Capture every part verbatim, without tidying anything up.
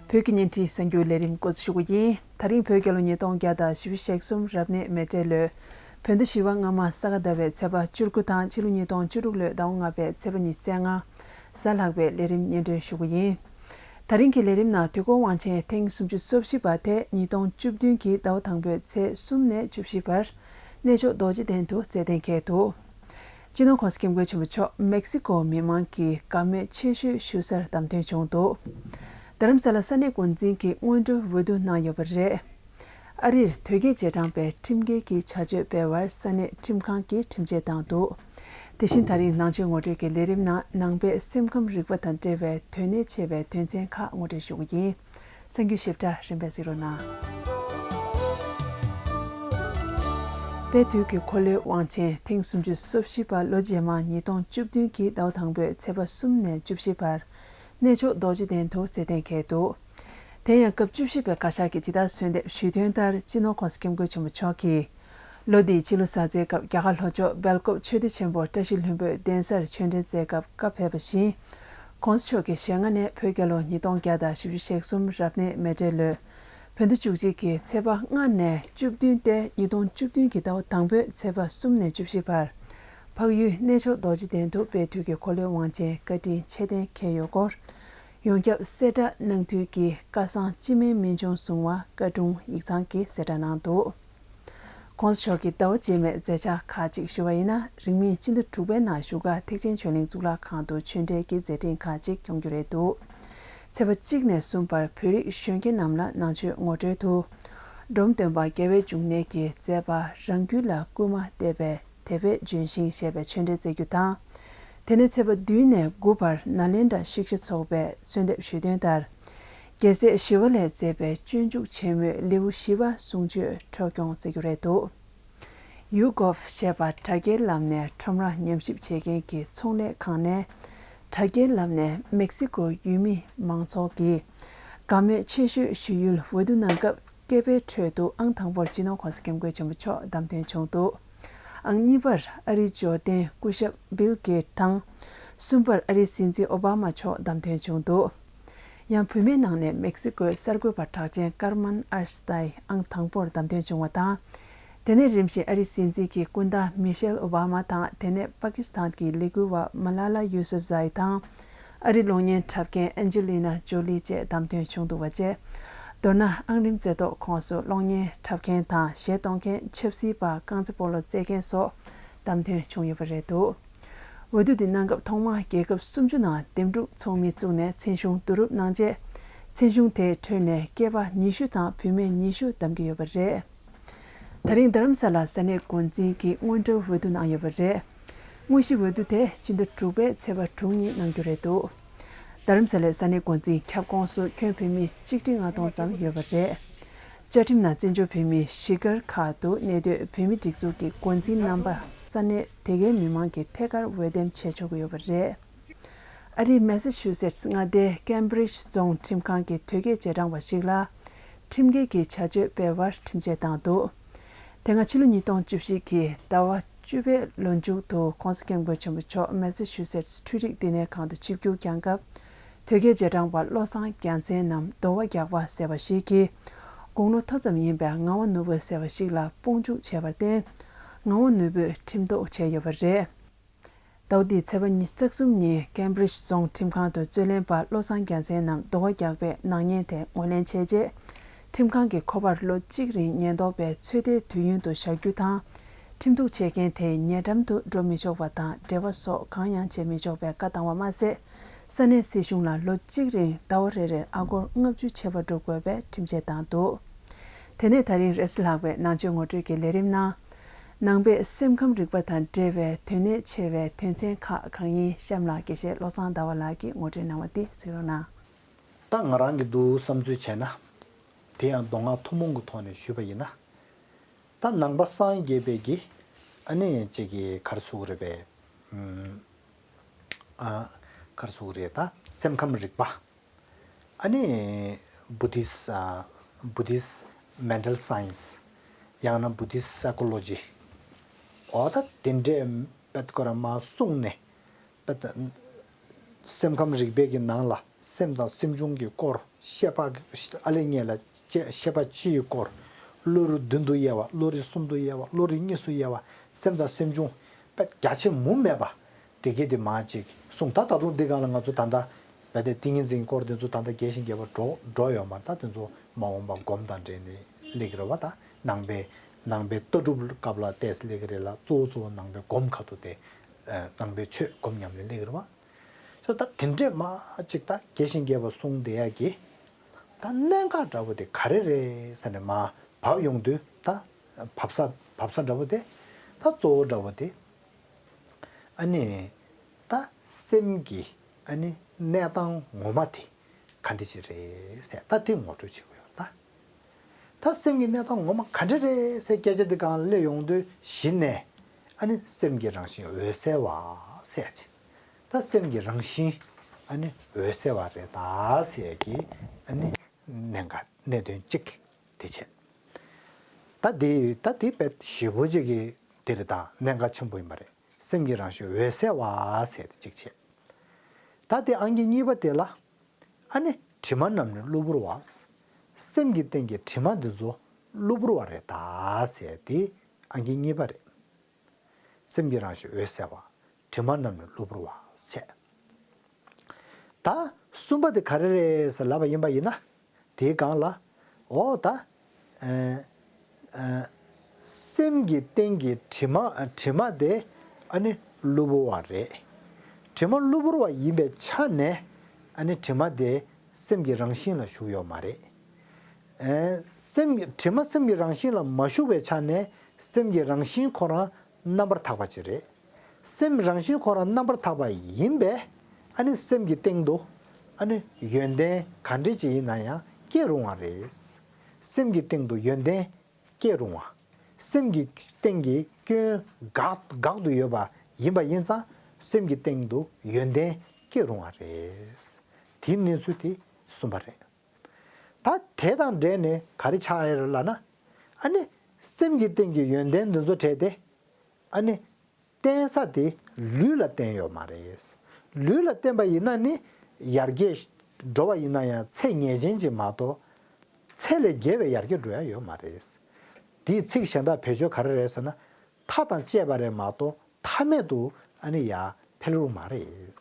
བོད་ཀྱི་བརྙན་འཕྲིན་གསར་འགྱུར་ལས་རིམ་འགོ་འཛུགས་ཞུ་རྒྱུ་ཡིན། ད་རིང་བོད་རྒྱལ་ལོ་ཉིས་སྟོང་བརྒྱ་དང་བཞི་བཅུ་ཞེ་གསུམ་རབ་གནས་མེ་སྤྲེལ་ལོའི་བོད་ཟླ་བཞི་པ་སྔ་མ་ས་ག་ཟླ་བའི་ཚེས་པ་བཅུ་དགུ་དང་ཕྱི་ལོ་ཉིས་སྟོང་བཅུ་དྲུག་ལོའི་ཟླ་བ་ལྔ་པའི་ཚེས་པ་ཉི་ཤུ་རྩ་ལྔ། གཟའ་ལྷག་པའི་ལས་རིམ་སྙན་སྒྲོན་ཞུ་རྒྱུ་ཡིན། ད་རིང་གི་ལས་རིམ་ནང་དུས་འཁོར་དབང་ཆེན་ཐེངས་སུམ་ཅུ་སོ་བཞི་པ་དེ་ཉིས་སྟོང་བཅུ་བདུན་གྱི་ཟླ་བ་དང་པོའི་ཚེས་གསུམ་ནས་བཅུ་བཞི་བར་གནས་མཆོག་རྡོ་རྗེ་གདན་དུ་རྩེད་གཏན་འཁེལ་འདུག་སྤྱི་ནོར་༸གོང་ས་༸སྐྱབས་མགོན་ཆེན་པོ་མཆོག་མེག་སི་ཀོ་མི་མང་གི་དགའ་མོས་ཆེ་ཤོས་ཞུ་སར་བདམས་ཐོན་བྱུང་འདུག་རྡ་རམ་ས་ལ་ས་གནས་འགོ་འཛིན་གྱིས་སྔོན་འགྲོའི་འོས་བསྡུ་གནང་ཡོད་པ་རེད། ཨ་རིར་དོལ་རྒྱལ་རྗེས་འབྲང་པའི་ཁྲིམས་འགལ་གྱི་བྱ་སྤྱོད་སྤེལ་བར་ས་གནས་ཁྲིམས་ཁང་གིས་ཁྲིམས་ཆད་བཏང་འདུག་དེ་བཞིན་ད་རིང་ནང་ཆོས་ངོ་སྤྲོད་ཀྱི་ལས་རིམ་ནང་ནང་པའི་སེམས་ཁམས་རིག་པ་དང་འབྲེལ་བའི་དོན་གནད་ཆེ་བའི་དོན་ཚན་ཁག་ངོ་སྤྲོད་ཞུ་རྒྱུ་ཡིན། གསར་འགྱུར་ཞིབ་ཕྲ་རིམ་པས་གཟིགས་རོགས་གནང་། དཔལ་དུས་ཀྱི་འཁོར་ལོའི་དབང་ཆེན་ཐེངས་སུམ་ཅུ་སོ་བཞི་པ་ལོ་རྗེས་མ་ཉིས་སྟོང་བཅུ་བདུན་གྱི་ཟླ་བ་དང་པོའི་ཚེས་པ་གསུམ་ནས་བཅུ་བཞི་བར་གནས་མཆོག་རྡོ་རྗེ་གདན་དུ་རྩེད་གཏན་འཁེལ་འདུག་དེ་ཡང་སྐབས་བཅུ་བཞི་པའི་བཀའ་ཤག་གིས་ཇི་ལྟར་གསོལ་འདེབས་ཞུས་དོན་ལྟར་སྤྱི་ནོར་༸གོང་ས་༸སྐྱབས་མགོན་ཆེན་པོ་མཆོག་གིས། ལོ་འདིའི་ཕྱི་ལོ་གཟའ་རྩིའི་སྐབས་རྒྱ་གར་ལྷོ་ཕྱོགས་སྦེལ་ཀོབ་ཆོས་སྡེ་ཆེན་པོ་བཀྲ་ཤིས་ལྷུན་པོའི་གདན་སར་ཆོས་འབྲེལ་མཛད་སྐབས་བཀའ་ཕེབས་པ་བཞིན། ༸གོང་ས་མཆོག་གིས་ཞེ་ལྔ་ནས་བོད་རྒྱལ་ལོ་ཉིས་སྟོང་བརྒྱ་དང་བཞི་བཅུ་ཞེ་གསུམ་རབ་གནས་མེ་སྤྲེལ་ལོའི་བོད་ཟླ་བཅུ་གཅིག་གི་ཚེས་པ་ལྔ་ནས་བཅུ་བདུན་ཏེ་ཉིས་སྟོང་བཅུ་བདུན་གྱི་ཟླ་བ་དང་པོའི་ཚེས་པ་གསུམ་ནས་བཅུ་བཞི་བར། འཕགས་ཡུལ་གནས་མཆོག་རྡོ་རྗེ་གདན་དུ་དཔལ་དུས་ཀྱི་འཁོར་ལོའི་དབང་ཆེན་བཀའ་དྲིན་ཆེ་ལྡན་འཁེལ་ཡོད་སྐོར། ཡོངས་ཁྱབ་གསལ་བསྒྲགས་གནང་འདུན་གྱི་བཀའ་གསང་སྤྱི་སྨན་སྨན་ཆུང་བཟུང་བ་བཀའ་དྲུང་ཡིག་ཚང་གིས་གསལ་བསྒྲགས་གནང་འདུག ༸གོང་ས་མཆོག་གི་ཟླ་བ་རྗེས་མའི་མཛད་འཆར་ཁག་ཅིག་ཞུ་བ་ཡིན་ན། རིང་མིན་སྤྱི་ཟླ་དྲུག་པའི་ནང་བཞུགས་སྒར་ཐེག་ཆེན་ཆོས་གླིང་གཙུག་ལག་ཁང་དུ་ཆོས་འབྲེལ་གྱི་མཛད་འཕྲིན་ཁག་ཅིག་སྐྱོང་རྒྱུ་རེད་འདུག་ཚེས་པ་གཅིག་ནས་གསུམ་བར་བོད་རིགས་གཞོན་སྐྱེས་རྣམས་ལ་ནང་ཆོས་ངོ་སྤྲོད་དུ། འབྲོམ་སྟོན་པ་རྒྱལ་བའི་འབྱུང་གནས་ཀྱི་མཛད་པ་རང་རྒྱུད་ལ་སྐུལ་མ་འདེབས་པའི་དད་པས་ལྗོན་ཤིང་ཞེས་པའི་ཆོས་འབྲེལ་སྩལ་རྒྱུ་དང་། དེ་ནས་ཚེས་པ་བདུན་ནས་དགུ་བར་ནཱ་ལེནྡྲ་ཤཱཀྱ་ཚོགས་པས་གསོལ་འདེབས་ཞུས་དོན་ལྟར། རྒྱལ་སྲས་ཞི་བ་ལྷས་མཛད་པའི་སྤྱོད་འཇུག་ཆེན་མོའི་ལེའུ་བཞི་པ་གསུང་ཆོས་འཕྲོ་སྐྱོང་མཛད་རྒྱུ་རེད་འདུག་ཡུ་གོབ་ཞེས་པ་དྲ་རྒྱའི་ལམ་ནས་ཁྲོམ་ར་ཉམས་ཞིབ་བྱེད་མཁན་གྱི་ཚོང་ལས་ཁང་ནས། དྲ་རྒྱའི་ལམ་ནས་མེག་སི་ཀོ་ཡུལ་མི་མང་ཚོགས་ཀྱིས་དགའ་མོས་ཆེ་ཤོས་ཞུ་ཡུལ་འོས་བསྡུ་གནང་སྐབས། སྐད་པའི་ཁྲོད་དུ་ཨང་དང་པོར་སྤྱི་ནོར་༸གོང་ས་༸སྐྱབས་མགོན་ཆེན་པོ་མཆོག་བདམས་ཐོན་བྱུང་འདུག་ཨང་གཉིས་པར་ཨ་རིའི་འབྱོར་ལྡན་སྐུ་ཞབས་བིལ་གེཊ་དང་། གསུམ་པར་ཨ་རིའི་སྲིད་འཛིན་ཨོ་བྷ་མ་མཆོག་བདམས་ཐོན་བྱུང་འདུག་ཡང་བུད་མེད་ནང་ནས་མེག་སི་ཀོའི་གསར་འགོད་པ་གྲགས་ཅན་ཀར་མན་ཨར་སི་ཏའི་ཨང་དང་པོར་བདམས་ཐོན་བྱུང་བ་དང་། དེ་ནས་རིམ་བཞིན་ཨ་རིའི་སྲིད་འཛིན་གྱི་སྐུ་ཟླ་མི་ཤེལ་ཨོ་བྷ་མ་དང་། དེ་ནས་པ་ཀི་སི་ཐན་གྱི་ལས་འགུལ་བ་མ་ལ་ལ་ཡུ་སུབ་ཛའི་དང་། ཨ་རིའི་གློག་བརྙན་འཁྲབ་མཁན་ཨན་ཇི་ལི་ན་ཇོ་ལི་བཅས་བདམས་ཐོན་བྱུང་འདུག་པ་བཅས། མདོར་ན་ཨང་རིམ་རྩེ་ཐོག་ཁོངས་སུ་གློག་བརྙན་འཁྲབ་མཁན་དང་གཞས་གཏོང་མཁན་ཆབ་སྲིད་པ་རྐང་རྩེད་སྤོ་ལོ་རྩེད་མཁན་སོགས་བདམས་ཐོན་བྱུང་ཡོད་པ་རེད་འདུག་འོས་བསྡུ་འདི་གནང་སྐབས་ཐོག་མར་རྒྱལ་ཁབ་སུམ་ཅུ་ནང་འདེམས་སྒྲུག་ཚོགས་མི་བཙུགས་ནས་མཚན་གཞུང་བསྡུ་རུབ་གནང་རྗེས། མཚན་གཞུང་དེའི་ཁྲོད་ནས་སྐྱེས་པ་ཉི་ཤུ་དང་བུད་མེད་ཉི་ཤུ་བདམས་ཀྱི་ཡོད་པ་རེད། ད་རིང་རྡ་རམ་ས་ལ་ས་གནས་འགོ་འཛིན་གྱིས་སྔོན་འགྲོའི་འོས་བསྡུ་གནང་ཡོད་པ་རེད། དངོས་གཞི་འོས་བསྡུ་དེ་སྤྱི་ཟླ་དྲུག་པའི་ཚེས་པ་དྲུག་ཉིན་གནང་རྒྱུ་རེད་འདུག་རྡ་རམ་ས་ལའི་ས་གནས་འགོ་འཛིན་ཁྱབ་ཁོངས་སུ་ཁྱོན་བོད་མི་ཆིག་ཁྲི་ལྔ་སྟོང་ཙམ་ཡོད་པ་རེད། བཅའ་ཁྲིམས་ནང་བཙན་བྱོལ་བོད་མིའི་གཞིས་སྒར་ཁག་ཏུ་གནས་སྡོད་བོད་མི་སྒྲིག་འཛུགས་ཀྱི་འགོ་འཛིན་རྣམ་པ་ས་གནས་དེ་གའི་མི་མང་གིས་ཐད་ཀར་འོས་འདེམས་བྱེད་ཆོག་གི་ཡོད་པ་རེད། ཨ་རིའི་མེ་སཱ་ཆུ་སེ་ཊི་མངའ་སྡེའི་ཀེམ་བྷི་རིཇ་རྫོང་ཁྲིམས་ཁང་གིས་དོལ་རྒྱལ་རྗེས་འབྲང་བ་ཞིག་ལ་ཁྲིམས་འགལ་གྱི་བྱ་སྤྱོད་སྤེལ་བར་ཁྲིམས་ཆད་བཏང་འདུག་དེ་སྔ་ཕྱི་ལོ་ཉིས་སྟོང་བཅུ་བཞི་གི་ཟླ་བ་བཅུ་པའི་ལོ་མཇུག་ཏུ་༸གོང་ས་༸སྐྱབས་མགོན་ཆེན་པོ་མཆོག་མེ་སཱ་ཆུ་སེ་ཊི་འཕྲུལ་རིག་བསྟི་གནས་ཁང་དུ་ཆིབས་བསྒྱུར་བསྐྱངས་སྐབས། དོལ་རྒྱལ་རྗེས་འབྲང་པ་བློ་བཟང་རྒྱལ་མཚན་ནམ་རྡོ་བ་རྒྱག་པ་ཟེར་བ་ཞིག་གིས། དགུང་ལོ་མཐོ་ཙམ་ཡིན་པའི་ངག་དབང་ནོར་བུ་ཟེར་བ་ཞིག་ལ་དཔུང་འཇུག་བྱས་པར་བརྟེན། ངག་དབང་ནོར་བུས་ཁྲིམས་ཐོག་བྱས་ཡོད་པ་རེད། ཟླ་བ་འདིའི་ཚེས་པ་ཉི་ཤུ་རྩ་གསུམ་ཉིན་ཀེམ་བྷི་རིཇ་རྫོང་ཁྲིམས་ཁང་དུ་རྩོད་ལེན་པ་བློ་བཟང་རྒྱལ་མཚན་ནམ་རྡོ་བ་རྒྱག་པས་ནག་ཉེས་དེ་ངོས་ལེན་བྱས་རྗེས། ཁྲིམས་ཁང་གིས་ཁོ་པར་ལོ་གཅིག་རིང་ཉེན་རྟོག་པའི་ཚོད་ལྟའི་དུས་ཡུན་དུ་བཞག་རྒྱུ་དང་། ཁྲིམས་གཏུག་བྱེད་མཁན་དེ་ཉེ་འགྲམ་དུ་འགྲོ་མི་ཆོག་པ་དང་འབྲེལ་བ་སོགས་གང་ཡང་བྱེད་མི་ཆོག་པའི་བཀའ་བཏང་བ་མ་ཟད། ས་གནས་སྲིད་གཞུང་ལ་ལོ་གཅིག་རིང་ཟླ་བ་རེ་རེར་ཨ་སྒོར་ལྔ་བཅུ་ཆད་པ་སྒྲུབ་དགོས་པའི་ཁྲིམས་ཆད་བཏང་འདུག་དེ་ནས་ད་རིང་རེས་གཟའ་ལྷག་པའི་ནང་ཆོས་ངོ་སྤྲོད་ཀྱི་ལས་རིམ་ནང་། ནང་པའི་སེམས་ཁམས་རིག་པ་དང་འབྲེལ་བའི་དོན་གནད་ཆེ་བའི་དོན་ཚན་ཁག་གང་ཡིན་གཤམ་ལ་དགེ་བཤེས་བློ་བཟང་ཟླ་བ་ལགས་ཀྱིས་ངོ་སྤྲོད་གནང་བ་འདི་གཟིགས་རོགས་གནང་། ད་ང་རང་གི་འདུག་བསམ་ཚུལ་བྱས་ན། དེ་ཡང་མདོ་སྔགས་ཐུན་མོང་གི་ཐོག་ནས་ཞུས་པ་ཡིན་ན། ད་ནང་པ་སངས་རྒྱས་པའི་གི་ཨ་ནི་ཅིག་གི་ག་རེ་ཟེར་དགོས་རེད་པས། ཨུམ། ཨ། ག་རེ་ཟེར་དགོས་རེད། ད་སེམས་ཁམས་རིག་པ། ཨ་ནི་Buddhist ཨ། Buddhist mental science ཡང་ན་Buddhist psychology འོ་ད་དེ་འདྲས་པད་ཀོ་ར་མ་གསུངས་ནས་པད་སེམས་ཁམས་རིག་པའི་གི་ནང་ལ་ སེམས་དང་སེམས་བྱུང་གི་སྐོར། ཤེས་པ་ཨ་ལས་ངེས་ལ་བཅས་ཤེས་པ་སྤྱི་ཡི་སྐོར། བློ་རིག་བདུན་དུ་དབྱེ་བ། བློ་རིག་གསུམ་དུ་དབྱེ་བ། བློ་རིག་གཉིས་སུ་དབྱེ་བ། སེམས་དང་སེམས་བྱུང་དཔེ་རྒྱ་ཆེ་མུ་མེད་པ་དེ་གས་དེ་མ་ཅིག་གསུངས། ད་ད་དུང་འདི་སྒང་ལ་ང་ཚོ་ད་ལྟ་བས་དེ་ཏིང་ངེ་འཛིན་སྐོར་དེ་ཚོ་ད་ལྟ་རྒྱས་ཤིང་རྒྱས་པ་འགྲོ་འགྲོ་ཡོད་མ་རེད། ད་དེ་ཚོ་མ་འོངས་པ་སྒོམ་དང་འབྲེལ་ནས་སླེབས་ཀྱི་རེད་བ། ད་ནང་པའི་ནང་པའི་ལྟ་གྲུབ་སྐབས་ལ་ཏོག་ཙམ་སླེབས་ཀྱི་རེད་ལ། གཙོ་བོ་གཙོ་བོ་ནང་པའི་སྒོམ་ཁ་ཐུག་དེ་ནང་པའི་ཆོས་སྒོམ་ཉམས་ལེན་སླེབས་ཀྱི་རེད་བ། སོ་ད་དེ་འདྲས་མ་ཅིག་ད་རྒྱས་ཤིང་རྒྱས་པ་གསུངས་བསྡད་ཡག་གི་ད་གནད་འགག་འདྲ་བོ་དེ་ག་རེ་རེད་ཟེར་ནས་མར་བབས་ཡོང་དུས། ད་བབས་ས་བབས་ས་འདྲ་བོ་དེ། ད་གཙོ་བོ་འདྲ་བོ་དེ་ཨ་ནི་ད་སེམས་ཀྱི་ཨ་ནི་གནས་སྟངས་ངོ་མ་དེ་ག་འདྲ་ཅིག་རེད་ཟེར། ད་དེ་ངོ་སྤྲོད་བྱེད་དགོས་ཡོད་ད། ད་སེམས་ཀྱི་གནས་སྟངས་ངོ་མ་ག་འདྲ་རེད་ཟེར་སྐད་ཆ་འདི་སྒང་ལ་སླེབས་ཡོང་དུས། གཞི་ནས་ཨ་ནི་སེམས་ཀྱི་རང་བཞིན་འོད་གསལ་བ་ཟེར་ཡ་ཅིག་ད་སེམས་ཀྱི་རང་བཞིན་ཨ་ནི་འོད་གསལ་བ་རེད་ད་ཟེར་ཡ་གི་ཨ་ནི་གནད་འགག་གནད་དོན་གཅིག་དེ་བྱས། ད་དེ་ད་དེ་དཔེ་ཞེ་པོ་ཅིག་གི་དེ་རེད། ད་གནད་འགག་ཆེན་པོ་ཡིན་པ་རེད། སེམས་ཀྱི་རང་བཞིན་འོད་གསལ་བ་ཟེར་དེ་གཅིག་བྱས། ད་དེ་ཨང་ཀི་གཉིས་པ་དེ་ལ། ཨ་ནི་དྲི་མ་རྣམས་ནི་གློ་བུར་བ། སེམས་ཀྱི་སྟེང་གི་དྲི་མ་འདི་ཚོ་གློ་བུར་བ་རེད་ད་ཟེར་ཏེ་ཨང་ཀི་གཉིས་པ་རེད། སེམས་ཀྱི་རང་བཞིན་འོད་གསལ་བ། དྲི་མ་རྣམས་ནི་གློ་བུར་བ་བྱས། ད་གསུམ་པ་དེ་ག་རེ་རེད་ཟེར་ལབ་པ་ཡིན་པ་ཡིན་ན། དེའི་སྒང་ལ། འོ་ད། ཨ་ཨ་སེམས་ཀྱི་སྟེང་གི་དྲི་མ་དྲི་མ་དེ་ཨ་ནི་གློ་བུར་བ་རེད། དྲི་མ་གློ་བུར་བ་ཡིན་པའི་ཆ་ནས་ཨ་ནི་དྲི་མ་དེ་སེམས་ཀྱི་རང་བཞིན་ལ་ཞུགས་ཡོད་མ་རེད། ཨ་སེམས་ཀྱི་དྲི་མ་སེམས་ཀྱི་རང་བཞིན་ལ་མ་ཞུགས་པའི་ཆ་ནས་སེམས་ཀྱི་རང་བཞིན་ཁོ་རང་རྣམ་པར་དག་པ་ཅིག་རེད། སེམས་རང་བཞིན་ཁོ་རང་རྣམ་པར་དག་པ་ཡིན་པས། ཨ་ནི་སེམས་ཀྱི་སྟེང་དུ་ཨ་ནི་ཡོན་ཏན་ག་འདྲ་ཅིག་ཡིན་ན་ཡང་སྐྱེ་རུང་བ་རེད། སེམས་ཀྱི་སྟེང་དུ་ཡོན་ཏན་སྐྱེ་རུང་བ། སེམས་ཀྱི་སྟེང་གི་སྐྱོན་དགག་དགག་ཏུ་ཡོད་པ་ཡིན་པ་ཡིན་ཙང་སེམས་ཀྱི་སྟེང་དུ་ཡོན་ཏན་སྐྱེ་རུང་བ་རེད། དེའི་གནས་ཚུལ་དེ་གསུམ་པ་རེད། ད་དེ་དང་འབྲེལ་ནས་ག་རེ་ཆགས་ཡོད་རེད་ལབ་ན། ཨ་ནི་སེམས་ཀྱི་སྟེང་གི་ཡོན་ཏན་འདི་ཚོ་བྲལ་ཏེ། ཨ་ནི་བརྟེན་ས་དེ་ལུས་ལ་བརྟེན་ཡོད་མ་རེད། ལུས་ལ་བརྟེན་པ་ཡིན་ན་ནི་ཡར་རྒྱས་འགྲོ་བ་ཡིན་ན་ཡང་ཚད་ངེས་ཅན་ཅིག་མ་གཏོགས་ཚད་ལས་བརྒལ་བའི་ཡར་རྒྱས་འགྲོ་ཡ་ཡོད་མ་རེད། དེའི་ཚིག་གཞན་དག་བེད་སྤྱོད་ག་རེ་རེད་ཟེར་ན། མཐའ་དང་བཅས་པ་རེད་མ་གཏོགས་མཐའ་མེད་དུ་ཨ་ནི་ཡར་འཕེལ་རུང་མ་རེད།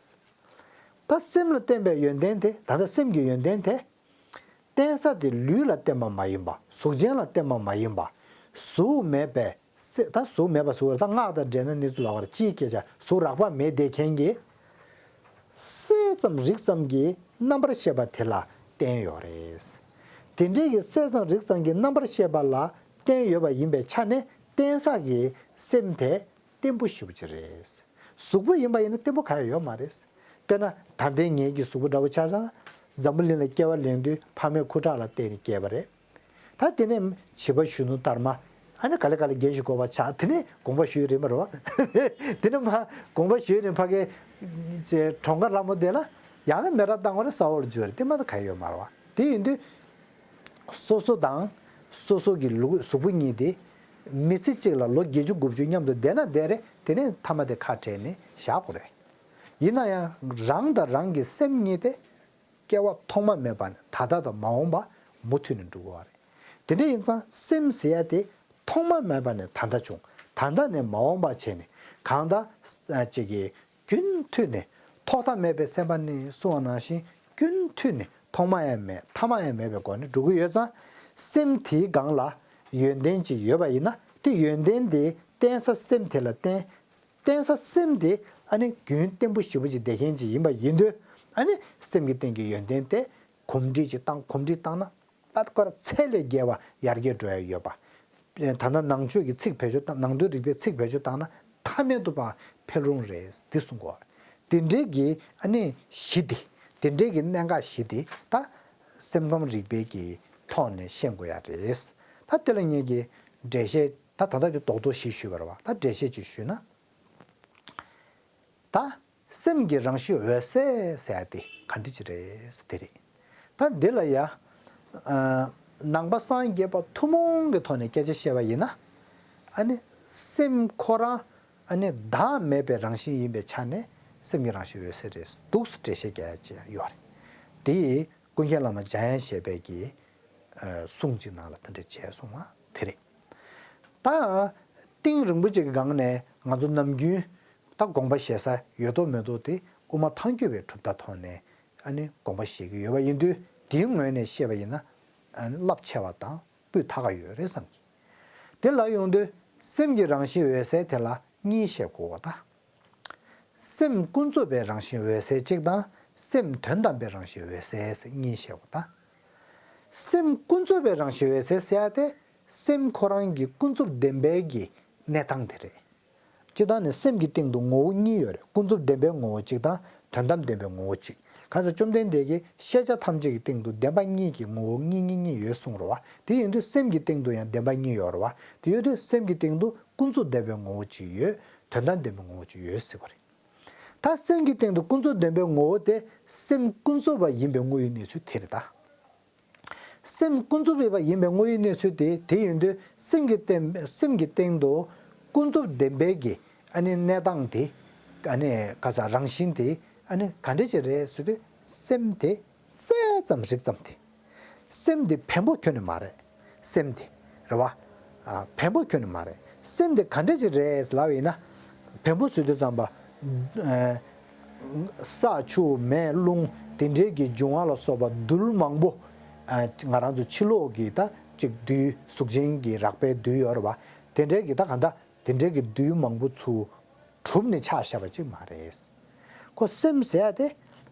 ད་སེམས་ལ་བརྟེན་པའི་ཡོན་ཏན་དེ། ད་ལྟ་སེམས་ཀྱི་ཡོན་ཏན་དེ། བརྟེན་ས་དེ་ལུས་ལ་བརྟེན་པ་མ་ཡིན་པ། གཟུགས་ཅན་ལ་བརྟེན་པ་མ་ཡིན་པ། གཟུགས་མེད་པའི་སེ། ད་གཟུགས་མེད་པ་ཟེར་བ་ད་སྔགས་དང་འབྲེལ་ན་གནས་ཚུལ་ལ་བར་སྤྱིའི་སྐད་ཆ་གཟུགས་རགས་པ་མེད་བསྡད་མཁན་གྱི་སྲེད་ཙམ་རིག་ཙམ་གྱི་རྣམ་པར་ཤེས་པ་དེ་ལ་བརྟེན་ཡོད་རེད། དེ་འདྲའི་གི་སྲེད་ཙམ་རིག་ཙམ་གྱི་རྣམ་པར་ཤེས་པ་ལ་བརྟེན་ཡོད་པ་ཡིན་པའི་ཆ་ནས་བརྟེན་ས་གི་སེམས་དེ་བརྟན་པོ་ཞེ་པོ་ཅིག་རེད། གཟུགས་པོ་ཡིན་པ་ཡིན་ན་བརྟན་པོ་གང་ཡང་ཡོད་མ་རེད། དཔེར་ན་ད་ལྟའི་ངེད་ཀྱི་གཟུགས་པོ་འདྲ་བོ་ཆ་བཞག་ན། འཛམ་བུ་གླིང་ལ་སྐྱེ་བ་ལེན་དུས་ཕ་མའི་ཁུ་ཁྲག་ལ་བརྟེན་ནས་སྐྱེས་པ་རེད། ད་དེ་ནས་བྱིས་པ་གཞོན་ནུ་དར་མ། ཨ་ནི་ག་ལེ་ག་ལེ་རྒན་ཞིག་དགོས་པ་ཆགས། དེ་ནས་དགོངས་པ་ཞུས་རེད་མ་རེད་བ། དེ་ནས་མ་དགོངས་པ་ཞུས་རིང་ཕ་གི་ཅེ་གྲོངས་ཁ་ལྷ་མོ་དེ་ལ་ཡང་ན་མེ་རག་བཏང་བ་རེད། ས་འོག་ལ་འཛུལ་རེད། དེ་མ་གཏོགས་གང་ཡང་ཡོད་མ་རེད་བ། དེ་ཡིན་དུས། སོ་སོ་དང་སོ་སོ་གི་ལུས་གཟུགས་པོ་གཉིས་དེ་མི་ཚེ་གཅིག་ལ་ལོ་བརྒྱད་ཅུ་དགུ་བཅུ་མཉམ་དུ་བསྡད་ན་བསྡད་རེད། དེ་ནས་མཐའ་མ་དེ་ཁ་བྲལ་ནས་བཞག་དགོས་རེད། ཡིན་ན་ཡང་རང་དང་རང་གི་སེམས་གཉིས་དེ་སྐྱེ་བ་ཐོག་མ་མེད་པ་ནས་ད་ལྟ་དང་མ་འོངས་པ་མུ་མཐུད་ནས་འགྲོ་དགོས་པ་རེད། དེ་འདྲ་ཡིན་ཙང་སེམས་ཟེར་ཡ་དེ་ཐོག་མ་མེད་པ་ནས་ད་ལྟ་བྱུང་། ད་ལྟ་ནས་མ་འོངས་པ་བྱས་ནས་གང་ལྟར་ཅིག་གི་རྒྱུན་མཐུད་ནས། ཐོག་མཐའ་མེད་པའི་སེམས་དཔའ་ནི་གསུངས་པ་ནང་བཞིན་རྒྱུན་མཐུད་ནས་ཐོག་མ་ཡང་མེད་མཐའ་མ་ཡང་མེད་པའི་སྒོ་ནས་འགྲོ་གི་ཡོད་ཙང་། སེམས་དེའི་སྒང་ལ་ཡོན་ཏན་ཅིག་ཡོད་པ་ཡིན་ན། དེ་ཡོན་ཏན་དེ་བརྟེན་ས་སེམས་དེ་ལ་བརྟེན། བརྟེན་ས་སེམས་དེ་ཨ་ནི་རྒྱུན་བརྟན་པོ་ཞེ་པོ་ཅིག་བསྡད་མཁན་ཅིག་ཡིན་པ་ཡིན་དུས། ཨ་ནི་སེམས་ཀྱི་སྟེང་གི་ཡོན་ཏན་དེ་གོམས་འདྲིས་ཅིག་བཏང་། གོམས་འདྲིས་བཏང་ན། ད་ཁོ་ར་ཚད་ལས་བརྒལ་བ་ཡར་རྒྱས་འགྲོ་ཡ་ཡོད་པ། ད་ལྟ་ནང་ཆོས་ཀྱི་ཚིག་བེད་སྤྱོད་བཏང་། ནང་དོན་རིག་པའི་ཚིག་བེད་སྤྱོད་བཏང་ན་མཐའ་མེད་དུ་བ་འཕེལ་རུང་རེད་འདི་གསུང་གོ། དེ་འདྲའི་གི་ཨ་ནི་གཞི་དེ། དེ་འདྲའི་གི་གནད་འགག་གཞི་དེ་ད་སེམས་ཁམས་རིག་པའི་གི་ཐོག་ནས་ཤེས་དགོས་ཡ་རེད། ད་དེ་ལ་ངེད་ཀྱི་འགྲེལ་བཤད་ད་ད་ལྟ་དེ་རྡོག་རྡོག་ཞིག་ཞུས་པ་རེད་བ། ད་འགྲེལ་བཤད་ཅིག་ཞུས་ན། ད་སེམས་ཀྱི་རང་བཞིན་འོད་གསལ་ཟེར་ཡ་དེ་ག་འདྲ་ཅིག་རེད་ཟེར་དེ་རེད། ད་འདི་ལ་ཡ། ཨ་ནང་པ་སངས་རྒྱས་པ་ཐུན་མོང་གི་ཐོག་ནས་སྐད་ཆ་བཤད་པ་ཡིན་ན། ཨ་ནི་སེམས་ཁོ་རང་ཨ་ནི་བདག་མེད་པའི་རང་བཞིན་ཡིན་པའི་ཆ་ནས་སེམས་ཀྱི་རང་བཞིན་འོད་གསལ་རེད་འདུག་སེ་འགྲེལ་བཤད་རྒྱག་ཡ་ཅིག་ཡོད་རེད། དེ་ཀུན་མཁྱེན་བླ་མ་འཇམ་དབྱངས་བཞད་པའི་གི་ཨ་གསུང་ཅིག་ནང་ལ་དེ་འདྲ་བྱས་གསུངས་པ་དེ་རེད། ད་གཏིང་རིང་པོ་ཅིག་གི་སྒང་ནས་ང་ཚོ་ནམ་རྒྱུན་ད་དགོངས་པ་བཞེས་ས་ཡོད་མདོག་མེད་མདོག་དེ་དབུ་མ་ཐལ་འགྱུར་བའི་གྲུབ་མཐའ་ཐོག་ནས་ཨ་ནི་དགོངས་པ་བཞེས་ཀྱི་ཡོད་པ་ཡིན་དུས། དེའི་ངོས་ནས་བཤད་པ་ཡིན་ན་ཨ་ནི་རླབས་ཆེ་བ་དང་སྤུས་དག་པ་ཡོད་རེད་བསམ་གྱི། དེ་ལ་ཡོང་དུས་སེམས་ཀྱི་རང་བཞིན་འོད་གསལ་དེ་ལ་གཉིས་བཤད་དགོས་པ་དང་། སེམས་ཀུན་རྫོབ་པའི་རང་བཞིན་འོད་གསལ་གཅིག་དང་། སེམས་དོན་དམ་པའི་རང་བཞིན་འོད་གསལ་ཟེར་གཉིས་བཤད་དགོས་པ་དང་། སེམས་ཀུན་རྫོབ་པའི་རང་བཞིན་འོད་གསལ་ཟེར་ཡ་དེ་སེམས་ཁོ་རང་གི་ཀུན་རྫོབ་བདེན་པའི་གི་གནས་སྟངས་དེ་རེད། སྤྱིར་བཏང་ནི་སེམས་ཀྱི་སྟེང་དུ་ངོ་བོ་གཉིས་ཡོད་རེད། ཀུན་རྫོབ་བདེན་པའི་ངོ་བོ་གཅིག་དང་དོན་དམ་བདེན་པའི་ངོ་བོ་གཅིག་གང་ཟག་བཅོམ་ལྡན་འདས་ཀྱིས་ཤེས་བྱ་ཐམས་ཅད་ཀྱི་སྟེང་དུ་བདེན་པ་གཉིས་ཀྱི་ངོ་བོ་གཉིས་གཉིས་གཉིས་ཡོད་གསུངས་རེད་བ། དེ་ཡིན་དུས་སེམས་ཀྱི་སྟེང་དུ་ཡང་བདེན་པ་གཉིས་ཡོད་རེད་བ། དེ་ཡོད་དུས་སེམས་ཀྱི་སྟེང་དུ་ཀུན་རྫོབ་བདེན་པའི་ངོ་བོ་གཅིག་ཡོད། དོན་དམ་བདེན་པའི་ངོ་བོ་གཅིག་ཡོད་ཟེར་བ་རེད། ད་སེམས་ཀྱི་སྟེང་དུ་ཀུན་རྫོབ་བདེན་པའི་ངོ་བོ་དེ་སེམས་ཀུན་རྫོབ་པ་ཡིན་པའི་དངོས་ཡོད་གནས་ཚུལ་དེ་རེད་ད། སེམས་ཀུན་རྫོབ་པ་ཡིན་པའི་དངོས་ཡོད་གནས་ཚུལ་དེ་དེ་ཡིན་དུས་སེམས་ཀྱི་སྟེང་སེམས་ཀྱི་སྟེང་དུ་ཀུན་རྫོབ་བདེན་པའི་གི་ཨ་ནི་གནས་སྟངས་དེ་ཨ་ནི་ག་ས་རང་བཞིན་དེ་ཨ་ནི་ག་འདྲ་ཅིག་རེད་ཟེར་དུས་སེམས་དེ་གསལ་ཙམ་རིག་ཙམ་དེ། སེམས་དེ་བེམ་པོ་ཁྱོན་ནས་མ་རེད། སེམས་དེ་རེད་བ། ཨ་བེམ་པོ་ཁྱོན་ནས་མ་རེད། སེམས་དེ་ག་འདྲ་ཅིག་རེད་ལབ་ཡིན་ན། བེམ་པོ་ཟེར་དུས་ཙམ་པ། ཨ་ས་ཆུ་མེ་རླུང་དེ་འདྲའི་གི་འབྱུང་བ་ལ་སོགས་པ་རྡུལ་མང་པོ། ཨ་ང་རང་ཚོ་ཕྱི་ལོགས་ཀྱི་ད་ཅིག་རྡུལ་གཟུགས་ཅན་གྱི་རགས་པའི་རྡུལ་ཡོད་རེད་བ། དེ་འདྲའི་གི་ད་ག་འདྲ་དེ་འདྲའི་གི་རྡུལ་མང་པོ་ཚུར་གྲུབ་ནས་ཆགས་བཞག་པ་ཅིག་མ་རེད། ཁོ་སེམས་ཟེར་ཡ་དེ།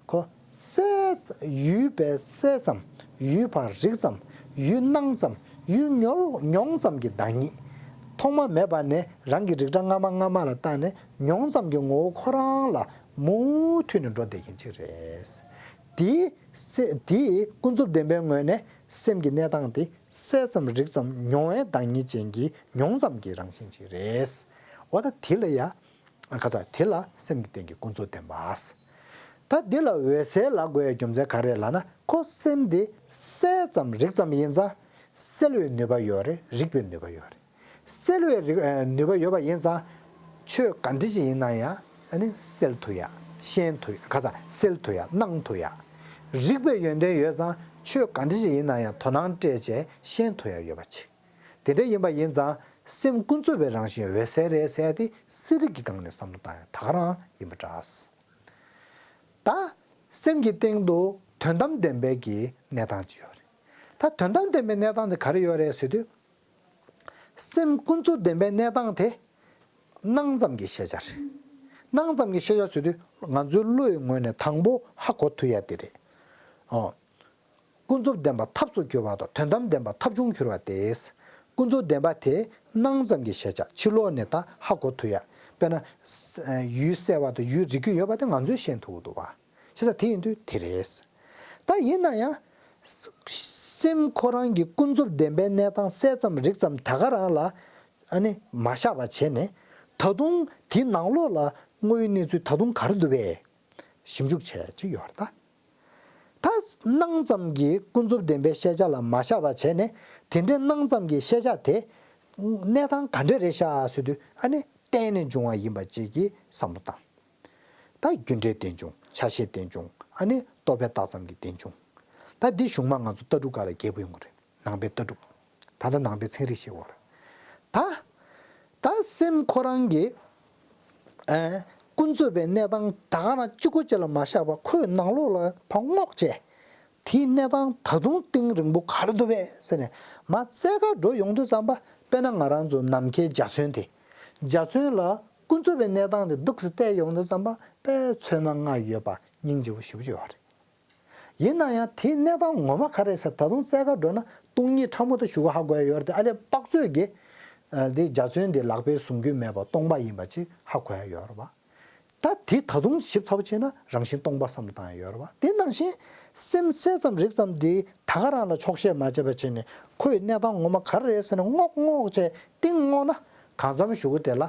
ཁོ་གསལ། ཡུལ་པས་གསལ་ཙམ། ཡུལ་ཕར་རིག་ཙམ། ཡུལ་སྣང་ཙམ། ཡུལ་མྱོང་མྱོང་ཙམ་གྱི་བདག་ཉིད། ཐོག་མ་མེད་པ་ནས་རང་གི་རིག་སྒྲ་སྔ་མ་སྔ་མ་ལ་བལྟས་ནས་མྱོང་ཙམ་གྱི་ངོ་བོ་ཁོ་རང་ལ་མུ་མཐུད་ནས་འགྲོ་བསྡད་མཁན་ཅིག་རེད། དེའི་སེ་དེའི་ཀུན་རྫོབ་བདེན་པའི་ངོས་ནས་སེམས་ཀྱི་གནས་སྟངས་དེ་གསལ་ཙམ་རིག་ཙམ་མྱོང་བའི་བདག་ཉིད་ཅན་གྱི་མྱོང་ཙམ་གྱི་རང་བཞིན་ཅིག་རེད། འོ་ད་དེ་ལ་ཡ། ཁ་ཚ་དེ་ལ་སེམས་ཀྱི་སྟེང་གི་ཀུན་རྫོབ་བདེན་པ། ད་འདི་ལ་འོད་གསལ་ལབ་དགོས་ཡ་རྒྱུ་མཚན་ག་རེ་ལབ་ན། ཁོ་སེམས་དེ་གསལ་ཙམ་རིག་ཙམ་ཡིན་ཙང་གསལ་བའི་ནུས་པ་ཡོད་རེད། རིག་པའི་ནུས་པ་ཡོད་རེད། གསལ་བའི་རིག་ཨ་ནུས་པ་ཡོད་པ་ཡིན་ཙང་ཆོས་ག་འདྲ་ཞིག་ཡིན་ན་ཡང་ཨ་ནི་གསལ་ཐུབ་ཡ། ཤེས་ཐུབ་ཡ། ཁ་ཚ་གསལ་ཐུབ་ཡ། སྣང་ཐུབ་ཡ། རིག་པའི་ཡོན་ཏན་ཡོད་ཙང་ཆོས་ག་འདྲ་ཞིག་ཡིན་ན་ཡང་དོ་སྣང་སྤྲད་བྱས་ཤེས་ཐུབ་ཡ་ཡོད་པ་ཅིག་དེ་འདྲ་ཡིན་པ་ཡིན་ཙང་སེམས་ཀུན་རྫོབ་པའི་རང་བཞིན་འོད་གསལ་རེད་ཟེར་ཡ་དེ་གསལ་རིག་གི་སྒང་ནས་བསམ་བློ་བཏང་ཡ་ད་ག་རང་ཡིན་པ་འདྲ། ད་སེམས་ཀྱི་སྟེང་དུ་དོན་དམ་བདེན་པའི་གི་གནས་སྟངས་ཅིག་ཡོད་རེད། ད་དོན་དམ་བདེན་པའི་གནས་སྟངས་དེ་ག་རེ་ཡོད་རེད་ཟེར་དུས། སེམས་ཀུན་རྫོབ་བདེན་པའི་གནས་སྟངས་དེ་སྣང་ཙམ་གྱི་ཤེས་བྱ་རེད། སྣང་ཙམ་གྱི་ཤེས་བྱ་ཟེར་དུས་ང་ཚོའི་བློ་ཡི་ངོས་ནས་དང་པོ་ཧ་གོ་ཐུབ་ཡ་དེ་རེད། ཨོ། ཀུན་རྫོབ་བདེན་པ་ཐབས་སུ་གྱུར་པ་དང་དོན་དམ་བདེན་པ་ཐབས་བྱུང་གྱུར་པ་སྟེ། ཀུན་རྫོབ་བདེན་པ་དེ་སྣང་ཙམ་གྱི་ཤེས་བྱ་ཕྱི་ལོགས་ནས་ད་ཧ་གོ་ཐུབ་ཡ། དཔེར་ན། ཡུལ་གསལ་བ་དང་ཡུལ་རིག་གི་ཡོད་པ་དེ་ང་ཚོས་ཤེས་ཐུབ་ཀྱི་འདུག་བ། བྱས་ཙང་དེ་ཡིན་དུས་དེ་རེད། ད་ཡིན་ན་ཡང་། སེམས་ཁོ་རང་གི་ཀུན་རྫོབ་བདེན་པའི་གནས་སྟངས་གསལ་ཙམ་རིག་ཙམ་ད་ག་རང་ལ་ཨ་ནི་མ་བཞག་པ་བྱས་ནས། ད་དུང་དེའི་ནང་ལོགས་ལ་དངོས་ཡོད་གནས་ཚུལ་ད་དུང་ག་རེ་འདུག་པས་ཞིབ་འཇུག་བྱས་ཅིག་ཡོད་རེད་ད། ད་སྣང་ཙམ་གྱི་ཀུན་རྫོབ་བདེན་པའི་ཤེས་བྱ་ལ་མ་བཞག་པ་བྱས་ནས། དེ་འདྲའི་སྣང་ཙམ་གྱི་ཤེས་བྱ་དེ་གནས་སྟངས་ག་འདྲ་རེད་ཤག་ཟེར་དུས་ཨ་ནི་བརྟེན་ནས་འབྱུང་བ་ཡིན་པ་ཅིག་གི་བསམ་བློ་བཏང་། ད་རྒྱུ་འབྲས་རྟེན་འབྱུང་། ཆ་ཤས་རྟེན་འབྱུང་། ཨ་ནི་རྟོག་པས་བཏགས་ཙམ་གྱི་རྟེན་འབྱུང་། ད་འདི་གཞུང་མ་ང་ཚོ་ལྟ་གྲུབ་སྒང་ལ་རྒྱས་པོ་ཡོང་གི་རེད། ནང་པའི་ལྟ་གྲུབ། ད་ལྟ་ནང་པའི་ཚན་རིག་ཤེས་བོར། ད། ད་སེམས་ཁོ་རང་གི། ཨ། ཀུན་རྫོབ་པའི་གནས་སྟངས་ད་ག་རང་གཅིག་པོ་ཅིག་ལ་མ་བཞག་པར་ཁོའི་ནང་ལོགས་ལ་ཕར་སྔོག་བྱས། དེའི་གནས་སྟངས་ད་དུང་གཏིང་རིང་པོ་ག་རེ་འདུག་པས་ཟེར་ནས་མར་རྩེ་གར་འགྲོ་ཡོང་དུས་ཙམ་པ། དཔེར་ན་ང་རང་ཚོ་ནམ་མཁའི་འཇའ་ཚོན་དེ། འཇའ་ཚོན་ལ་ཀུན་རྫོབ་པའི་གནས་སྟངས་དེ་འདུག་སེ་བལྟས་ཡོང་དུས་ཙམ་པ། དཔེ་ཚོན་སྣ་ལྔ་ཡོད་པ་སྙིང་རྗེ་པོ་ཞེ་པོ་ཅིག་ཡོད་རེད། ཡིན་ན་ཡང་དེའི་གནས་སྟངས་ངོ་མ་ག་རེ་ཟེར། ད་དུང་རྩེ་གར་འགྲོ་ན་སྟོང་ཉིད་ཕྲ་མོ་དེ་ཞུ་གི་ཧ་གོ་ཡ་ཡོད་རེད་དེ། ཨ་ལས་དཔག་ཚོད་ཀྱིས། ཨ། དེ་འཇའ་ཚོན་དེ་ལག་པས་བཟུང་རྒྱུ་མེད་པ་སྟོང་པ་ཡིན་པ་ཅིག་ཧ་གོ་ཡ་ཡོད་རེད་བ། ད་དེ་ད་དུང་ཞིབ་ཚགས་པོ་བྱས་ན་རང་བཞིན་སྟོང་པར་བསམ་བློ་བཏང་ཡ་ཡོད་རེད་བ། དེ་ནང་བཞིན་སེམས་གསལ་ཙམ་རིག་ཙམ་དེ་ད་ག་རང་ལ་ཆོག་ཤེས་མ་བྱས་པ་བྱས་ནས་ཁོའི་གནས་སྟངས་ངོ་མ་ག་རེ་རེད་ཟེར་ནས་སྔོག་སྔོག་བྱས་གཏིང་སྔོག་ན། གང་འཚམ་ཞུ་གི་དེ་ལ།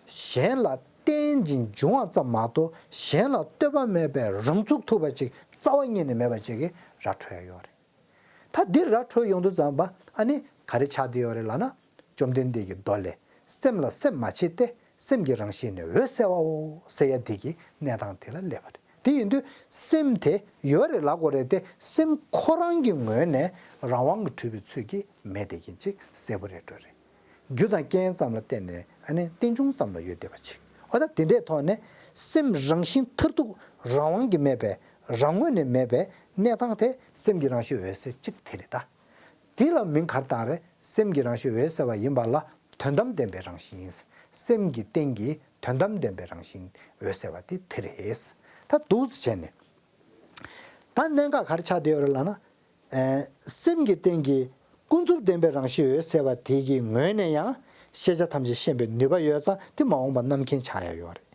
གཞན་ལ་བརྟེན་ཅིང་འབྱུང་བ་ཙམ་མ་གཏོགས་གཞན་ལ་ལྟོས་པ་མེད་པའི་རང་ཚུགས་ཐུབ་པ་ཅིག་རྩ་བ་ཉིད་ནས་མེད་པ་ཅིག་གི་ར་འཕྲོད་ཡ་ཡོད་རེད། ད་འདི་ར་འཕྲོད་ཡོང་དུས་ཙམ་པ་ཨ་ནི་ག་རེ་ཆགས་བསྡད་ཡོད་རེད་ལབ་ན། བཅོམ་ལྡན་འདས་ཀྱི་མདོ་ལས། སེམས་ལ་སེམས་མ་མཆིས་ཏེ། སེམས་ཀྱི་རང་བཞིན་ནི་འོད་གསལ་བའོ་ཟེར་ཡ་འདི་གི་གནས་སྟངས་དེ་ལ་སླེབས་པ་རེད། དེ་ཡིན་དུས་སེམས་དེ་ཡོད་རེད་ལབ་དགོས་རེད་དེ། སེམས་ཁོ་རང་གི་ངོས་ནས་རང་དབང་གིས་གྲུབ་པའི་ཚུལ་གྱིས་མེད་བསྡད་མཁན་ཅིག་གསལ་པོ་རེད་འགྲོ་རེད། རྒྱུ་དང་རྐྱེན་ཙམ་ལ་བརྟེན་ནས། ཨ་ནི་རྟེན་འབྱུང་ཙམ་ལ་ཡོད་བསྡད་པ་ཅིག་འོ་ད་དེ་འདྲའི་ཐོག་ནས་སེམས་རང་བཞིན་མཐར་ཐུག་རང་དབང་གིས་མེད་པའི་རང་ངོས་ནས་མེད་པའི་གནས་སྟངས་དེ་སེམས་ཀྱི་རང་བཞིན་འོད་གསལ་གཅིག་དེ་རེད་ད། དེ་ལ་མིང་ག་རེ་བཏགས་རེད། སེམས་ཀྱི་རང་བཞིན་འོད་གསལ་བ་ཡིན་པ་ལ་དོན་དམ་བདེན་པའི་རང་བཞིན་ཡིན། སེམས་ཀྱི་སྟེང་གི་དོན་དམ་བདེན་པའི་རང་བཞིན་འོད་གསལ་བ་དེ་དེ་རེད། ད་འདུག་སེ་བྱས་ནས། ད་གནད་འགག་ག་རེ་ཆགས་བསྡད་ཡོད་རེད་ལབ་ན། ཨེ། སེམས་ཀྱི་སྟེང་གི་ཀུན་རྫོབ་བདེན་པའི་རང་བཞིན་འོད་གསལ་བ་དེ་གི་ངོས་ནས་ཡང་ཤེས་བྱ་ཐམས་ཅད་ཤེས་པའི་ནུས་པ་ཡོད་ཙང་དེ་མ་འོངས་པ་རྣམ་མཁྱེན་ཆགས་ཡ་ཡོད་རེད།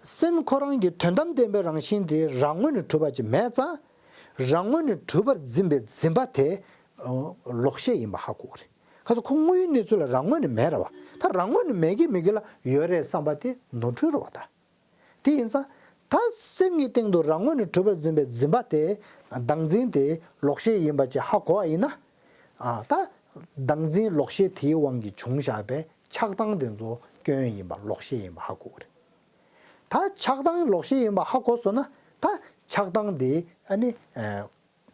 སེམས་ཁོ་རང་གི་དོན་དམ་བདེན་པའི་རང་བཞིན་དེ་རང་ངོས་ནས་གྲུབ་པ་ཅིག་མེད་ཙང་། རང་ངོས་ནས་གྲུབ་པར་འཛིན་པའི་འཛིན་པ་དེ་ཨ་ལོག་ཤེས་ཡིན་པ་ཧ་གོ་གི་རེད། ཁ་སང་ཁོ་དངོས་ཡོད་གནས་ཚུལ་ལ་རང་ངོས་ནས་མེད་རེད་བ། ད་རང་ངོས་ནས་མེད་ཀྱི་མེད་ཀྱི་ལ་ཡོད་རེད་བསམ་པ་དེ་ནོར་འཁྲུལ་རེད་བ་ད། དེ་ཡིན་ཙང་། ད་སེམས་ཀྱི་སྟེང་དུ་རང་ངོས་ནས་གྲུབ་པར་འཛིན་པའི་འཛིན་པ་དེ། བདག་འཛིན་དེ་ལོག་ཤེས་ཡིན་པ་ཅིག་ཧ་གོ་བ་ཡིན་ན། ཨ། ད་བདག་འཛིན་ལོག་ཤེས་དེའི་དབང་གིས་བྱུང་བཞག་པའི་ཆགས་སྡང་དེ་ཚོ་སྐྱོན་ཡིན་པ་ལོག་ཤེས་ཡིན་པ་ཧ་གོ་གི་རེད། ད་ཆགས་སྡང་ལོག་ཤེས་ཡིན་པ་ཧ་གོ་སོང་ན། ད་ཆགས་སྡང་དེ་ཨ་ནི། ཨ།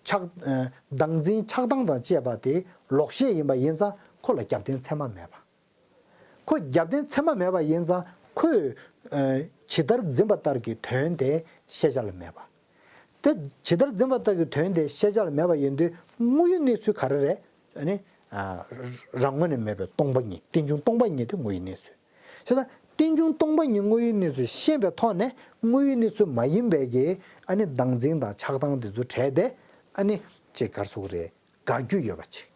ཆགས། ཨ། བདག་འཛིན་ཆགས་སྡང་དང་བཅས་པ་དེ་ལོག་ཤེས་ཡིན་པ་ཡིན་ཙང་ཁོ་ལ་རྒྱབ་རྟེན་ཚད་མ་མེད་པ། ཁོ་རྒྱབ་རྟེན་ཚད་མ་མེད་པ་ཡིན་ཙང་ཁོས། ཨ། ཇི་ལྟར་འཛིན་པ་ལྟར་གྱི་དོན་དེ་ཤེས་བྱ་ལ་མེད་པ། དེ་ཇི་ལྟར་འཛིན་པ་ལྟར་གྱི་དོན་དེ་ཤེས་བྱ་ལ་མེད་པ་ཡིན་དུས་དངོས་ཡོད་གནས་ཚུལ་ག་རེ་རེད། ཨ་ནི། ཨ། རང་ངོས་ནས་མེད་པའི་སྟོང་པ་ཉིད། རྟེན་འབྱུང་སྟོང་པ་ཉིད་དེ་དངོས་ཡོད་གནས་ཚུལ། བྱས་ཙང་རྟེན་འབྱུང་སྟོང་པ་ཉིད་དངོས་ཡོད་གནས་ཚུལ་ཤེས་པའི་ཐོག་ནས་དངོས་ཡོད་གནས་ཚུལ་མ་ཡིན་པའི་གི་ཨ་ནི་བདག་འཛིན་དང་ཆགས་སྡང་དེ་ཚོ་བྲལ་ཏེ། ཨ་ནི་ཅིག་ག་རེ་ཟེར་དགོས་རེད། དགག་རྒྱུ་ཡོད་པ་ཅིག་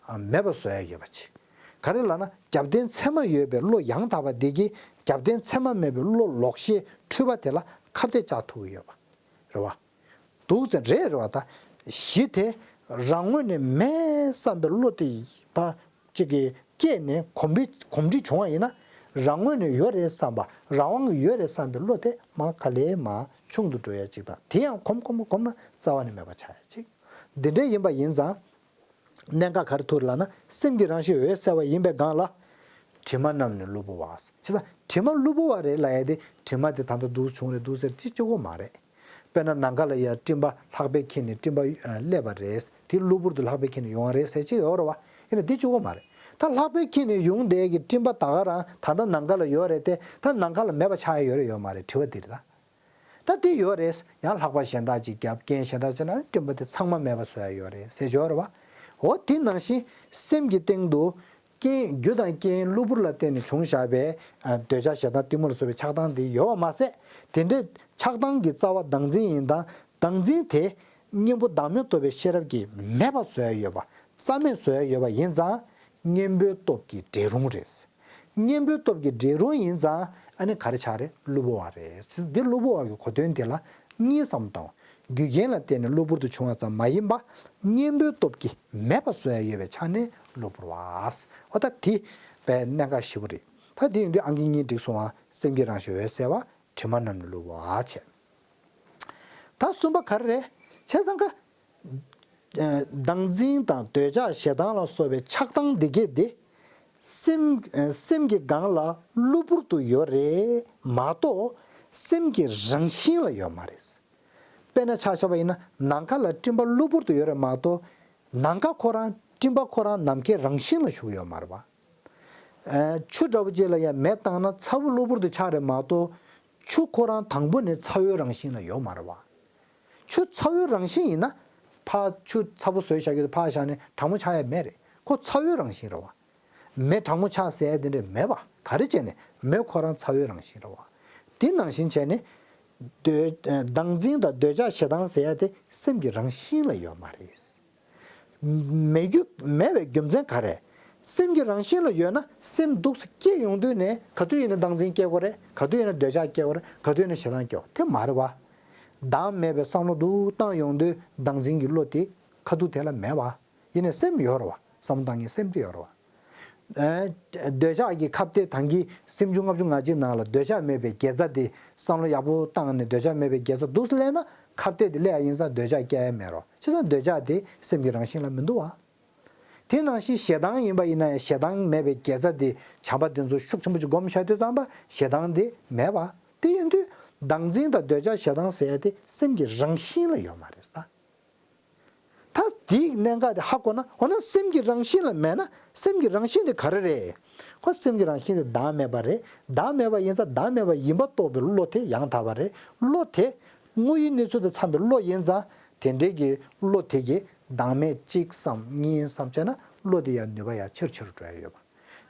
ཨ། མེད་པ་བཟོ་ཡ་ཡོད་པ་ཅིག་ག་རེ་ལབ་ན། རྒྱབ་རྟེན་ཚད་མ་ཡོད་པའི་བློ་ཡང་དག་པ་དེ་གིས་རྒྱབ་རྟེན་ཚད་མ་མེད་པའི་བློ་ལོག་ཤེས་འཁྲུལ་པ་དེ་ལ་ཁ་གཏད་བཅག་ཐུབ་ཀྱི་ཡོད་པ་རེད་བ། འདུག་ཙང་རེད་རེད་བ། ད་གཞི་དེ་རང་ངོས་ནས་མེད་བསམ་པའི་བློ་དེ་ཕར་ཅིག་གིས་སྐྱེས་ནས་གོམས་འདྲིས་གོམས་འདྲིས་བྱུང་བ་ཡིན་ན། རང་ངོས་ནས་ཡོད་རེད་བསམ་པ། རང་དབང་གིས་ཡོད་རེད་བསམ་པའི་བློ་དེ་མར་ག་ལེ་མར་ཆུང་དུ་འགྲོ་ཡ་ཅིག་དང་། དེ་ཡང་གོམས་གོམས་གོམས་ན་རྩ་བ་ནས་མེད་པ་ཆགས་ཡ་ཅིག་འདི་འདྲ་ཡིན་པ་ཡིན་ཙང་། གནད་འགག་ག་རེ་ཐུག་རེད་ལབ་ན། སེམས་ཀྱི་རང་བཞིན་འོད་གསལ་བ་ཡིན་པའི་སྒང་ལ། དྲི་མ་རྣམས་ནི་གློ་བུར་བ། བྱས་ཙང་དྲི་མ་གློ་བུར་བ་རེད་ལབ་ཡ་དེ། དྲི་མ་དེ་ད་ལྟ་འདུག་བྱུང་རེད་འདུག་ཟེར་དེ་གཅིག་པོ་མ་རེད། དཔེར་ན་ནམ་མཁའ་ལ་ཡ་སྤྲིན་པ་ལྷགས་པས་ཁྱེར་ནས་སྤྲིན་པ་སླེབས་པ་རེད། དེ་གློ་བུར་དུ་ལྷགས་པས་ཁྱེར་ནས་ཡོང་བ་རེད་ཟེར་གཅིག་ཡོད་རེད་བ། ཡིན་ན་དེ་གཅིག་པོ་མ་རེད། ད་ལྷགས་པས་ཁྱེར་ནས་ཡོང་བསྡད་ཀྱི་སྤྲིན་པ་ད་ག་རང་ད་ལྟ་ནམ་མཁའ་ལ་ཡོད་རེད་དེ། ད་ནམ་མཁའ་ལ་མེད་པ་ཆགས་ཡ་ཡོད་རེད་ཡོད་མ་རེད། དྲི་བ་དེ་རེད་ད། ད་དེ་ཡོད་རེད། ཡང་ལྷགས་པ་གཞན་དག་ཅིག་བརྒྱབ། རྐྱེན་གཞན་དག་ཅིག་ན་སྤྲིན་པ་དེ་ཚང་མ་མེད་པ་བཟོ་ཡ་ཡོད་རེད་ཟེར་གྱི་ཡོད་རེད་བ། འོ་དེ་ནང་བཞིན་སེམས་ཀྱི་སྟེང་དུ་རྐྱེན། རྒྱུ་དང་རྐྱེན་གློ་བུར་ལ་བརྟེན་ནས་བྱུང་བཞག་པའི། ཨ། འདོད་ཆགས་ཞེ་སྡང་གཏི་མུག་ལ་སོགས་པའི་ཆགས་སྡང་དེ་ཡོད་པ་མ་ཟད། དེ་འདྲའི་ཆགས་སྡང་གི་རྩ་བ་བདག་འཛིན་ཡིན་ཙང་། བདག་འཛིན་དེ་གཉེན་པོ་བདག་མེད་རྟོགས་པའི་ཤེས་རབ་ཀྱིས་མེད་པ་བཟོ་ཡ་ཡོད་པ། རྩ་མེད་བཟོ་ཡ་ཡོད་པ་ཡིན་ཙང་། གཉེན་པོའི་སྟོབས་ཀྱིས་འདྲེན་རུང་རེད། གཉེན་པོའི་སྟོབས་ཀྱིས་འདྲེན་རུང་ཡིན་ཙང་། ཨ་ནི་ག་རེ་ཆགས་རེད། གློ་བུར་བ་རེད། འདི་གློ་བུར་བ་གི་གོ་དོན་དེ་ལ་གཉིས་བསམ་བློ་བཏང་། རྒྱུ་རྐྱེན་ལ་བརྟེན་ནས་གློ་བུར་དུ་བྱུང་བ་ཙམ་མ་ཡིན་པ། གཉེན་པོའི་སྟོབས་ཀྱིས་མེད་པ་བཟོ་ཡ་ཡོད་པའི་ཆ་ནས་གློ་བུར་བ། འོ་ད་དེ་དཔེ་གནད་འགག་ཞེ་པོ་རེད། ད་དེ་ཡིན་དུས་ཨང་ཀི་གཉིས་འགྲིག་སོང་བ། སེམས་ཀྱི་རང་བཞིན་འོད་གསལ་བ། དྲི་མ་རྣམས་ནི་གློ་བུར་བ་བྱས། ད་གསུམ་པ་ག་རེ་རེད། བྱས་ཙང་ཀ་ཨ། བདག་འཛིན་དང་འདོད་ཆགས་ཞེ་སྡང་ལ་སོགས་པའི་ཆགས་སྡང་འདི་གས་དེ། སེམས། ཨ། སེམས་ཀྱི་སྒང་ལ་གློ་བུར་དུ་ཡོད་རེད་མ་གཏོགས། སེམས་ཀྱི་རང་བཞིན་ལ་ཡོད་མ་རེད། དཔེར་ན་ཆ་བཞག་པ་ཡིན་ན། ནམ་མཁའ་ལ་སྤྲིན་པ་གློ་བུར་དུ་ཡོད་རེད་མ་གཏོགས། ནམ་མཁའ་ཁོ་རང་། སྤྲིན་པ་ཁོ་རང་ནམ་མཁའི་རང་བཞིན་ལ་ཞུགས་ཡོད་མ་རེད་བ། ཨ། ཆུ་འདྲ་བོ་ཅིག་ལ་ཡང་མེ་བཏང་ན་ཚ་བོ་གློ་བུར་དུ་ཆགས་རེད་མ་གཏོགས། ཆུ་ཁོ་རང་དང་པོ་ནས་ཚ་བོའི་རང་བཞིན་ལ་ཡོད་མ་རེད་བ། ཆུ་ཚ་བོའི་རང་བཞིན་ཡིན་ན། ཕར་ཆུ་ཚ་པོ་བཟོས་བཞག་གི་འདུག་ཕར་བཞག་ནས་གྲང་མོ་ཆགས་ཡ་མེད་རེད། ཁོ་ཚ་བོའི་རང་བཞིན་རེད་བ། མེ་གྲང་མོ་ཆགས་ཟེར་ཡ་དེ་འདྲ་མེད་པ། ག་རེ་བྱས་ནས་མེ་ཁོ་རང་ཚ་བོའི་རང་བཞིན་རེད་བ། དེ་ནང་བཞིན་བྱས་ནས། འདོད། བདག་འཛིན་དང་འདོད་ཆགས་ཞེ་སྡང་ཟེར་ཡ་དེ་སེམས་ཀྱི་རང་བཞིན་ལ་ཡོད་མ་རེད། མེད་རྒྱུ། མེད་པའི་རྒྱུ་མཚན་ག་རེ། སེམས་ཀྱི་རང་བཞིན་ལ་ཡོད་ན། སེམས་འདུག་སེ་སྐྱེ་ཡོང་དུས་ནས་ག་དུས་ཡིན་ན་བདག་འཛིན་སྐྱེ་དགོས་རེད། ག་དུས་ཡིན་ན་འདོད་ཆགས་སྐྱེ་དགོས་རེད། ག་དུས་ཡིན་ན་ཞེ་སྡང་སྐྱེ་དགོས། དེ་མ་རེད་བ། བདག་མེད་པའི་བསམ་བློ་འདུག་བཏང་ཡོང་དུས་བདག་འཛིན་གྱི་བློ་དེ་ཁ་ཐུག་དེ་ལ་མེད་བ། ཡིན་ནའི་སེམས་ཡོད་རེད་བ། བསམ་བློ་བཏང་མཁན་སེམས་དེ་ཡོད་རེད་བ། ཨ། འདོད་ཆགས་ཀྱི་ཁ་གཏད་ཐང་གི་སེམས་བྱུང་ལྔ་བཅུ་ང་གཅིག་ནང་ལ་འདོད་ཆགས་མེད་པའི་དགེ་རྩ་དེ་བསམ་བློ་ཡག་པོ་བཏང་ནས་འདོད་ཆགས་མེད་པའི་དགེ་རྩ་འདུག་སེ་སླེབས་ན། ཁ་གཏད་དེ་སླེབས་ཡ་ཡིན་ཙང་འདོད་ཆགས་སྐྱེ་ཡ་མེད་རོ། བྱས་ཙང་འདོད་ཆགས་དེ་སེམས་ཀྱི་རང་བཞིན་ལ་མི་འདུག་བ། དེ་ནང་བཞིན་ཞེ་སྡང་ཡིན་པ་ཡིན་ན་ཡང་། ཞེ་སྡང་མེད་པའི་དགེ་རྩ་དེ་བྱམས་པ་དེ་ཚོ་ཤུགས་ཆེན་པོ་ཅིག་སྒོམ་བཞག་དུས་ཙམ་པ་ཞེ་སྡང་དེ་མེད་པ། དེ་ཡིན་དུས་ བདག་འཛིན་དང་འདོད་ཆགས་ཞེ་སྡང་ཟེར་ཡ་དེ་སེམས་ཀྱི་རང་བཞིན་ལ་ཡོད་མ་རེད་ད། ད་དེའི་གནད་འགག་དེ་ཧ་གོ་ན། འོ་ན་སེམས་ཀྱི་རང་བཞིན་ལ་མེད་ན་སེམས་ཀྱི་རང་བཞིན་དེ་ག་རེ་རེད། ཁོ་སེམས་ཀྱི་རང་བཞིན་དེ་བདག་མེད་པ་རེད། བདག་མེད་པ་ཡིན་ཙང་བདག་མེད་པ་ཡིན་པ་རྟོགས་པའི་བློ་དེ་ཡང་དག་པ་རེད། བློ་དེ་དངོས་ཡུལ་གནས་ཚུལ་དང་འཚམས་པའི་བློ་ཡིན་ཙང་དེ་འདྲའི་གི་བློ་དེ་གིས་བདག་མེད་གཅིག་བསམ་གཉིས་བསམ་བྱས་ན་བློ་དེ་ཡང་ནུས་པ་ཡང་ཆེ་རུ་ཆེ་རུ་འགྲོ་ཡ་ཡོད་པ།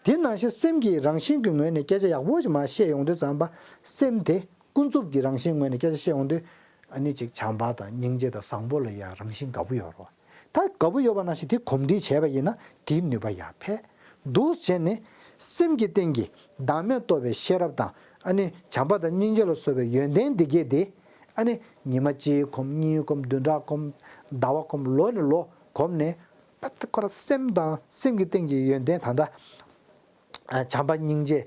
དེ་ནང་བཞིན་སེམས་ཀྱི་རང་བཞིན་གྱི་ངོས་ནས་སྐད་ཆ་ཡག་པོ་ཞིག་མར་བཤད་ཡོང་དུས་ཙམ་པ། སེམས་དེ་ཀུན་རྫོབ་ཀྱི་རང་བཞིན་ངོས་ནས་སྐད་ཆ་བཤད་ཡོང་དུས། ཨ་ནི་ཅིག་བྱམས་པ་དང་སྙིང་རྗེ་དང་བཟང་པོ་ལ་ཡང་རང་བཞིན་དགའ་པོ་ཡོད་རེད་བ། ད་དགའ་པོ་ཡོད་པ་ནང་བཞིན་དེ་གོམས་འདྲིས་བྱས་པ་ཡིན་ན་དེའི་ནུས་པ་ཡར་འཕེལ་འདུག་བྱས་ནས། སེམས་ཀྱི་སྟེང་གི་བདག་མེད་རྟོགས་པའི་ཤེས་རབ་དང་། ཨ་ནི་བྱམས་པ་དང་སྙིང་རྗེ་ལ་སོགས་པའི་ཡོན་ཏན་འདི་གས་དེ། ཨ་ནི་ཉི་མ་གཅིག་གོམས། གཉིས་གོམས། བདུན་ཕྲག་གོམས། ཟླ་བ་གོམས། ལོ་ནས་ལོ་གོམས་ནས། པད་ཁོ་རང་སེམས་དང་སེམས་ཀྱི་སྟེང་གི་ཡོན་ཏན་ད་ལྟ་བྱམས་པ་སྙིང་རྗེ།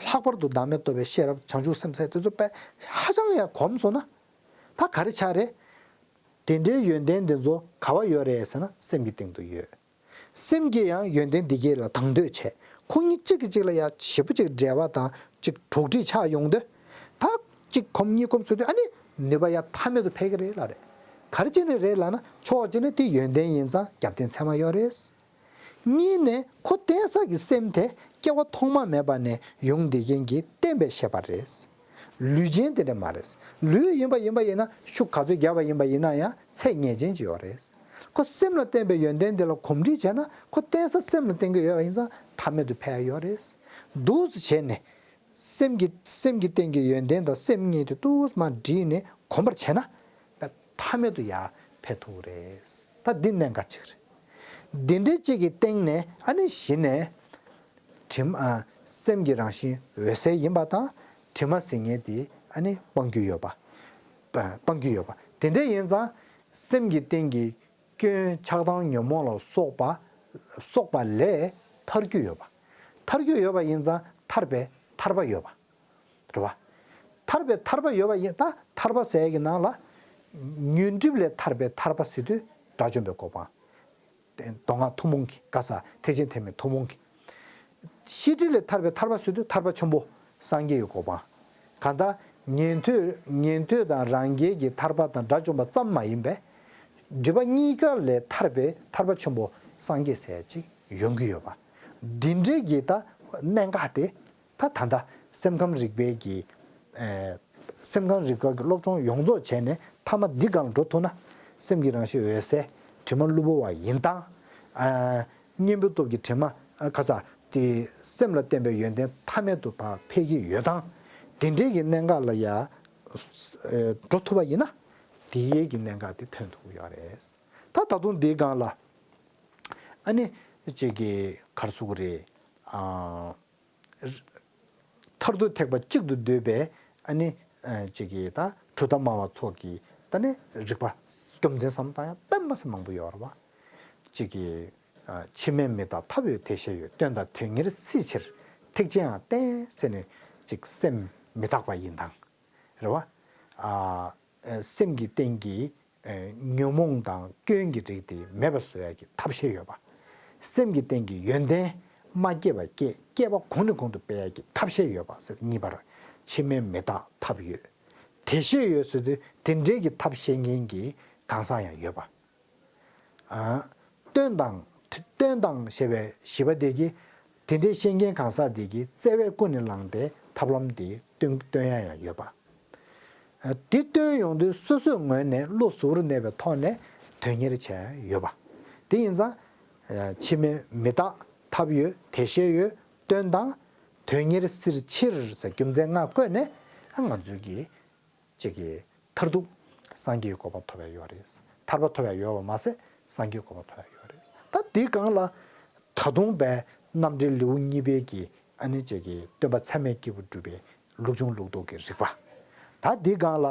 ལྷག་པར་དུ་བདག་མེད་རྟོགས་པའི་ཤེས་རབ། བྱང་ཆུབ་སེམས་ཟེར་དེ་ཚོ་དཔེ་ཧ་ཅང་ཡང་གོམས་སོང་ན། ད་ག་རེ་ཆགས་རེད། དེ་འདྲའི་ཡོན་ཏན་དེ་ཚོ་ག་བ་ཡོད་རེད་ཟེར་ན་སེམས་ཀྱི་སྟེང་དུ་ཡོད། སེམས་ཀྱིས་ཡང་ཡོན་ཏན་འདི་གས་ལ་དང་དོད་བྱས། ཁོ་གཉིས་གཅིག་གིས་གཅིག་ལ་ཡང་ཞེ་པོ་ཅིག་འབྲེལ་བ་དང་ཅིག་གྲོགས་འདྲིས་ཆགས་ཡོང་དུས། ད་གཅིག་གོམས་གཉིས་གོམས་ཟེར་དུས་ཨ་ནི་ནུས་པ་ཡང་ཐ་མལ་དུ་འཕེལ་གྱི་རེད་ལབ་རེད། ག་རེ་བྱས་ནས་རེད་ལབ་ན། ཕྱོགས་གཅིག་ནས་དེ་ཡོན་ཏན་ཡིན་ཙང་རྒྱབ་རྟེན་ཚད་མ་ཡོད་རེད། གཉིས་ནས་ཁོ་བརྟེན་ས་གི་སེམས་དེ་སྐྱེ་བ་ཐོག་མ་མེད་པ་ནས་ཡོང་བསྡད་མཁན་གྱི་བརྟེན་པའི་ཤེས་པ་རེད། ལུས་ཅན་དེ་འདྲ་མ་རེད། ལུས་ཡིན་པ་ཡིན་པ་ཡིན་ན་ཤུགས་ག་ཚོད་རྒྱབ་པ་ཡིན་པ་ཡིན་ན་ཡང་ཚད་ངེས་ཅན་ཅིག་ཡོད་རེད། ཁོ་སེམས་ལ་བརྟེན་པའི་ཡོན་ཏན་དེ་ལ་གོམས་འདྲིས་བྱས་ན་ཁོ་བརྟེན་ས་སེམས་ལ་བརྟེན་གྱི་ཡོད་པ་ཡིན་ཙང་ཐ་མལ་དུ་འཕེལ་ཡ་ཡོད་རེད། འདུག་སེ་བྱས་ནས། སེམས་ཀྱི་སེམས་ཀྱི་སྟེང་གི་ཡོན་ཏན་དང་སེམས་གཉིས་དེ་ཏུས་མ་བསྒྲིལ་ནས་གོམས་པར་བྱས་ན། ཐ་མལ་དུ་ཡར་འཕེལ་ཐུབ་རེད། ད་འདི་གནད་འགག་ཅིག་རེད། འདི་འདྲའི་གཅིག་གི་སྟེང་ནས་ཨ་ནི་གཞི་ནས་དྲི་མ། ཨ། སེམས་ཀྱི་རང་བཞིན་འོད་གསལ་ཡིན་པ་དང་དྲི་མ་ཟེར་མཁན་དེ་ཨ་ནི་སྤང་རྒྱུ་ཡོད་པ། སྤང་རྒྱུ་ཡོད་པ། དེ་འདྲ་ཡིན་ཙང་སེམས་ཀྱི་སྟེང་གི་སྐྱོན་ཆགས་སྡང་ཉོན་མོངས་ལ་སོགས་པ། སོགས་པ་ལས་ཐར་རྒྱུ་ཡོད་པ། ཐར་རྒྱུ་ཡོད་པ་ཡིན་ཙང་ཐར་པའི་ཐར་པ་ཡོད་པ། རེད་བ། ཐར་པའི་ཐར་པ་ཡོད་པ་ཡིན། ད་ཐར་པ་ཟེར་ཡ་གི་ནང་ལ། ཉོན་སྒྲིབ་ལས་ཐར་པའི་ཐར་པ་ཟེར་དུས་དགྲ་བཅོམ་པའི་གོ་འཕང་། མདོ་སྔགས་ཐུན་མོང་གི་ག་ས་ཐེག་ཆེན་ཐེག་དམན་ཐུན་མོང་གི། ཤེས་སྒྲིབ་ལས་ཐར་པའི་ཐར་པ་ཟེར་དུས་ཐར་པ་ཆེན་པོ་སངས་རྒྱས་ཀྱི་གོ་འཕང་། གང་ལྟར་ཉན་ཐོས་ཉན་ཐོས་དང་རང་རྒྱལ་གྱི་ཐར་པ་དང་དགྲ་བཅོམ་པ་ཙམ་མ་ཡིན་པའི། སྒྲིབ་པ་གཉིས་ཀ་ལས་ཐར་པའི་ཐར་པ་ཆེན་པོ་སངས་རྒྱས་ཟེར་ཅིག་ཡོང་གི་ཡོད་པ། འདི་འདྲའི་གི་ད་གནད་འགག་དེ། ད་ད་ལྟ་སེམས་ཁམས་རིག་པའི་གི། ཨེ། སེམས་ཁམས་རིག་པ་གི་སློབ་སྦྱོང་ཡོངས་རྫོགས་བྱས་ནས་མཐའ་མ་འདི་སྒང་ལ་འགྲོ་ཐུབ་ན། སེམས་ཀྱི་རང་བཞིན་འོད་གསལ། དྲི་མ་གློ་བུར་བ་ཡིན་སྟངས། ཨ། གཉེན་པོའི་སྟོབས་ཀྱིས་དྲི་མ། ཨ། ག་ས་དེ་སེམས་ལ་བརྟེན་པའི་ཡོན་ཏན་ཐ་མལ་དུ་ཕར་འཕེལ་གྱི་ཡོད་སྟངས། དེ་འདྲའི་གི་གནད་འགག་ལ་ཡ། ཨེ། འགྲོ་ཐུབ་པ་ཡིན་ན། དེའི་གི་གནད་འགག་དེ་ཐོན་ཐུབ་ཀྱི་ཡོད་རེད། ད་ད་དུང་འདིའི་སྒང་ལ། ཨ་ནི་གཅིག་གི་ག་རེ་ཟེར་དགོས་རེད། ཨ། མཐར་ཐུག་ཐེག་པ་གཅིག་ཏུ་འདོད་པའི་ཨ་ནི། ཨ། གཅིག་གི་ད་གྲུབ་མཐའ་སྨྲ་བ་ཚོ་གི་ད་ནི་རིགས་པ། རྒྱུ་མཚན་བསམ་བློ་བཏང་ཡ་དཔེ་མི་སྲིད་མང་པོ་ཡོད་རེད་བ། གཅིག་གི། ཨ། ཕྱི་མས་མི་རྟག་ཐབས་ཡོད་དེ་ཤེས་ཡོད། དོན་དང་དོན་གཉེར་སྲིད་ཕྱིར་ཐེག་ཆེན་ཡང་བསྟེན་ཟེར་ནས་གཅིག་སེམས་མི་རྟག་པ་ཡིན་སྟངས། རེད་བ། ཨ། སེམས་ཀྱི་སྟེང་གི། ཨེ། ཉོན་མོངས་དང་སྐྱོན་གྱི་རིགས་དེ་མེད་པ་བཟོ་ཡ་གི་ཐབས་ཤེས་ཡོད་པ། སེམས་ཀྱི་སྟེང་གི་ཡོན་ཏན་མ་སྐྱེས་པ་སྐྱེ། སྐྱེས་པ་གོང་ནས་གོང་དུ་སྤེལ་ཡ་གི་ཐབས་ཤེས་ཡོད་པ་ཟེར། གཉིས་པ་རེད། ཕྱི་མས་མི་རྟག་ཐབས་ཡོད། དེ་ཤེས་ཡོད་ཟེར་དུས་དེ་འདྲའི་གི་ཐབས་ཤེས་མཁན་གྱི་གང་ཟག་ཡང་ཡོད་པ། ཨ། སྟོན་དང་། སྟོན་དང་ཞེས་པའི་བཞི་པ་དེ་གིས། དེ་འདྲའི་ཤེས་མཁན་གང་ཟག་དེ་གིས་བརྩེ་བས་ཀུན་ནས་བསླངས་ཏེ་ཐབས་ལམ་དེ་སྟོན་སྟོན་ཡ་ཡང་ཡོད་པ། ཨ། དེ་སྟོན་ཡོང་དུས་སོ་སོའི་ངོས་ནས་བློ་གཟུ་བོར་གནས་པའི་ཐོག་ནས་དོན་གཉེར་བྱས་ཡོད་པ། དེ་ཡིན་ཙང་། ཨ། ཕྱི་མས་མི་རྟག་ཐབས་ཡོད། དེ་ཤེས་ཡོད། སྟོན་དང་། དོན་གཉེར་སྲིད་ཕྱིར་ཟེར་རྒྱུ་མཚན་ལྔ་བཀོད་ནས་ང་ཚོའི་གི་གཅིག་གིས་མཐར་ཐུག་སངས་རྒྱས་ཀྱི་གོ་འཕང་ཐོབ་ཡ་ཡོད་རེད། ཐར་པ་ཐོབ་ཡ་ཡོད་པ་མ་ཟད་སངས་རྒྱས་གོ་འཕང་ཐོབ་ཡ་ཡོད་རེད། ད་འདི་སྒང་ལ་ད་དུང་བས་རྣམ་འགྲེལ་ལེའུ་གཉིས་པའི་གི་ཨ་ནི་གཅིག་གིས་སྟོན་པ་ཚད་མས་སྐྱེས་བུ་སྒྲུབ་པའི་ལུགས་འབྱུང་ལུགས་ལྡོག་གི་རིགས་པ། ད་འདི་སྒང་ལ་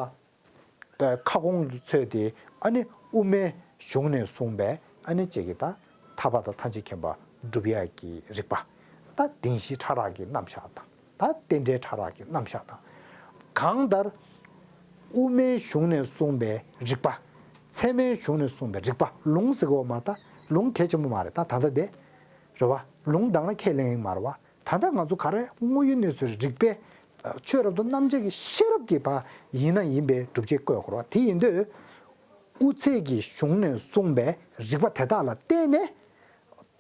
ཁ་སྐོང་ཚོས་དེ་ཨ་ནི་དབུ་མའི་གཞུང་ནས་གསུངས་པའི་ཨ་ནི་གཅིག་གིས་ད་ཐར་པ་དང་ཐམས་ཅད་མཁྱེན་པ་སྒྲུབ་ཡ་གི་རིགས་པ། ད་བདེན་བཞི་ཕྲ་རགས་ཀྱི་རྣམ་གཞག་དང་། ད་རྟེན་འབྲེལ་ཕྲ་རགས་ཀྱི་རྣམ་གཞག་དང་། གང་ལྟར་དབུ་མའི་གཞུང་ནས་གསུངས་པའི་རིགས་པ། ཚད་མའི་གཞུང་ནས་གསུངས་པའི་རིགས་པ། ལུང་ཟེར་གོ་མ། ད་ལུང་གལ་ཆེན་པོ་མ་རེད། ད་ད་ལྟ་དེ་རེད་བ། ལུང་དྲངས་ན་ཁས་ལེན་ཡིན་མ་རེད་བ། ད་ལྟ་ང་ཚོ་ག་རེ་དངོས་ཡོད་གནས་ཚུལ་རིགས་པས་ ཆོས་རབ་ཏུ་རྣམ་འབྱེད་ཀྱི་ཤེས་རབ་ཀྱི་བར་ཡིན་ན་ཡིན་པའི་སྒྲུབ་བྱེད་བཀོད་དགོས་རེད་བ། དེ་ཡིན་དུས་དབུ་ཚད་ཀྱི་གཞུང་ནས་གསུངས་པའི་རིགས་པ་དེ་དག་ལ་བརྟེན་ནས།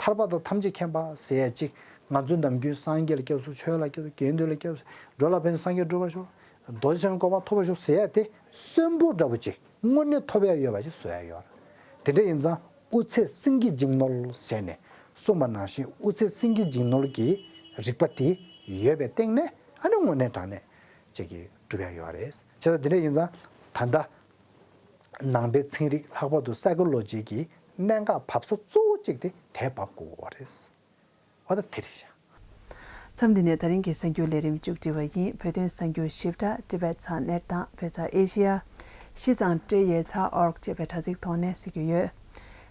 ཐར་པ་དང་ཐམས་ཅད་མཁྱེན་པ་ཟེར་ཡ་གཅིག་ང་ཚོ་ནམ་རྒྱུན་སངས་རྒྱས་ལ་སྐྱབས་སུ། ཆོས་ལ་སྐྱབས་སུ། དགེ་འདུན་ལ་སྐྱབས་སུ། འགྲོ་ལ་ཕན་སངས་རྒྱས་འགྲུབ་པར་ཤོག་རྡོ་རྗེ་འཆང་གི་གོ་འཕང་ཐོབ་པར་ཤོག་ཟེར་ཡ་དེ་གསོན་པོ་འདྲ་པོ་ཅིག་དངོས་གནས་ཐོབ་ཡ་ཡོད་པ་ཅིག་བཟོ་ཡ་ཡོད་རེད། དེ་འདྲ་ཡིན་ཙང་དབུ་ཚད་སེང་གེ་འཇིགས་ནོར་ཟེར་ནས་གསུངས་པ་ནང་བཞིན། དབུ་ཚད་སེང་གེ་འཇིགས་ནོར་གྱི་རིགས་པ་དེ་ཡོད་པའི་སྟེང་ནས། ཨ་ནི་དངོས་གནས་དྲང་གནས་ཅིག་གི་སྒྲུབ་ཡ་ཡོད་རེད། བྱས་ཙང་དེ་འདྲ་ཡིན་ཙང་ད་ལྟ། ནང་པའི་ཚན་རིག། ལྷག་པར་དུ་སའི་ཀོ་ལོ་ཇི་གི་གནད་འགག་བབས་ས་གཙོ་བོ་གཅིག་དེ་དེ་བབས་དགོས་ཀྱི་ཡོད་རེད། འོ་ད་དེ་རེད་ཤག་མཚམས་འདི་ནས་ད་རིང་གི་གསར་འགྱུར་ལས་རིམ་མཇུག་སྒྲིལ་བ་ཡིན། བོད་དོན་གསར་འགྱུར་ཞིབ་ཕྲ་ཏི་བེད་ཚགས་གནས་དང་བོད་ཚགས་ཨེ་ཤི་ཡ། ཤིས་ཙང་ཏྲེ་ཡེ་ཚགས་ཨོར་ཀ་ཅེས་པའི་དྲ་ཚིགས་ཐོག་ནས་གཟིགས་རྒྱུ་ཡོད།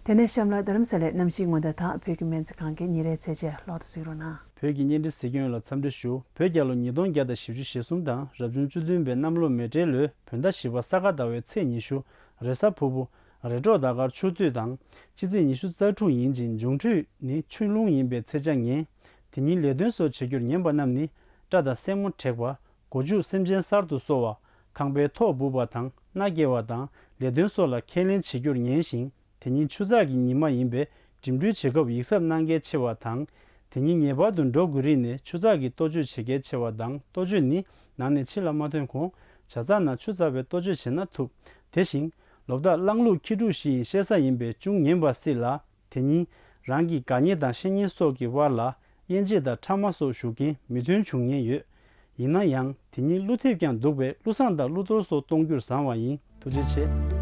དེ་ནས་གཤམ་ལ་རྡ་རམ་ས་ལའི་གནམ་གཤིས་སྔོན་བརྡ་དང་བོད་ཀྱི་སྨན་རྩིས་ཁང་གི་ཉིན་རེའི་ཚད་ཆེན་ལོག་ཏུ་གཟིགས་རོགས་གནང་། བོད་ཀྱི་བརྙན་འཕྲིན་གཟིགས་སྐྱོང་ལ་འཚམས་འདྲི་ཞུ། བོད་རྒྱལ་ལོ་ཉིས་སྟོང་བརྒྱ་དང་བཞི་བཅུ་ཞེ་གསུམ་དང་རབ་བྱུང་བཅུ་བདུན་པའི་གནམ་ལོ་མེ་སྤྲེལ་ལོའི་བོད་ཟླ་བཞི་པ་ས་ག་ཟླ་བའི་ཚེས་ཉི་ཤུ། རེས་གཟའ་ཕུར་བུ། རེས་གྲོགས་ཟླ་སྐར་ཆུ་སྟོད་དང་། སྤྱི་ཚེས་ཉི་ཤུ་རྩ་དྲུག་ཡིན་ཅིང་། འབྱུང་འཕྲོད་ནི་ཆུ་རླུང་ཡིན་པས་ཚེས་ཆ་ངན། དེ་ཉིན་ལས་དོན་སོགས་བྱེད་རྒྱུར་ཉན་པ་རྣམས་ནི། སྐྲ་དང་སེན་མོ་བྲེག་པ། སྒོ་ཕྱུགས་སེམས་ཅན་གསར་དུ་གསོ་བ། ཁང་པའི་ཐོག་སྦུབ་པ་དང་སྣ་སྐྱེ་བ་དང་ལས་དོན་སོགས་ལ་ཁས་ལེན་བྱེད་རྒྱུར་ཉན་ཞིང་། དེ་ཉིན་ཆུ་ཚགས་ཀྱི་ཉི་མ་ཡིན་པས་འགྲིམ་འགྲུལ་བྱེད་སྐབས་ཡིག་ཚབ་གནང་གལ་ཆེ་བ་དང་། དེ་ཉིན་ངེས་པར་དུ་འགྲོ་དགོས་རིགས་ནས་ཆུ་ཚགས་ཀྱི་ལྟོ་བཅོས་བྱེད་གལ་ཆེ་བ་དང་། ལྟོ་བཅོས་ནི་ནང་ནས་ཕྱི་ལ་མ་ཐོན་གོང་ཇ་ཚགས་ནང་ཆུ་ཚ་བའི་ལྟོ་བཅོས་བྱས་ན་ཐུབ། དེ་བཞིན་ལོ་རྟགས་གླང་ལུག་ཁྱི་ཕྲུག་བཞི་ཡི་བཤད་ས་ཡིན་པས་ཅུང་ངན་པ་སྲིད་ལ། དེ་ཉིན་རང་གི་དགའ་ཉེ་དང་བཤེས་གཉེན་སོགས་ཀྱི་དབར་ལ་དབྱེ་འབྱེད་དང་ཕྲ་མ་སོགས་ཞུགས་རྐྱེན་མོས་མཐུན་བྱུང་ཉེན་ཡོད། ཡིན་ན་ཡང་དེ་ཉིན་ཀླུ་ཐེབས་ཀྱང་འདུག་པས་ཀླུ་བསངས་དང་ཀླུ་གཏོར་སོགས་གཏོང་རྒྱུར་བཟང་བ་ཡིན། ཐུགས་རྗེ་ཆེ།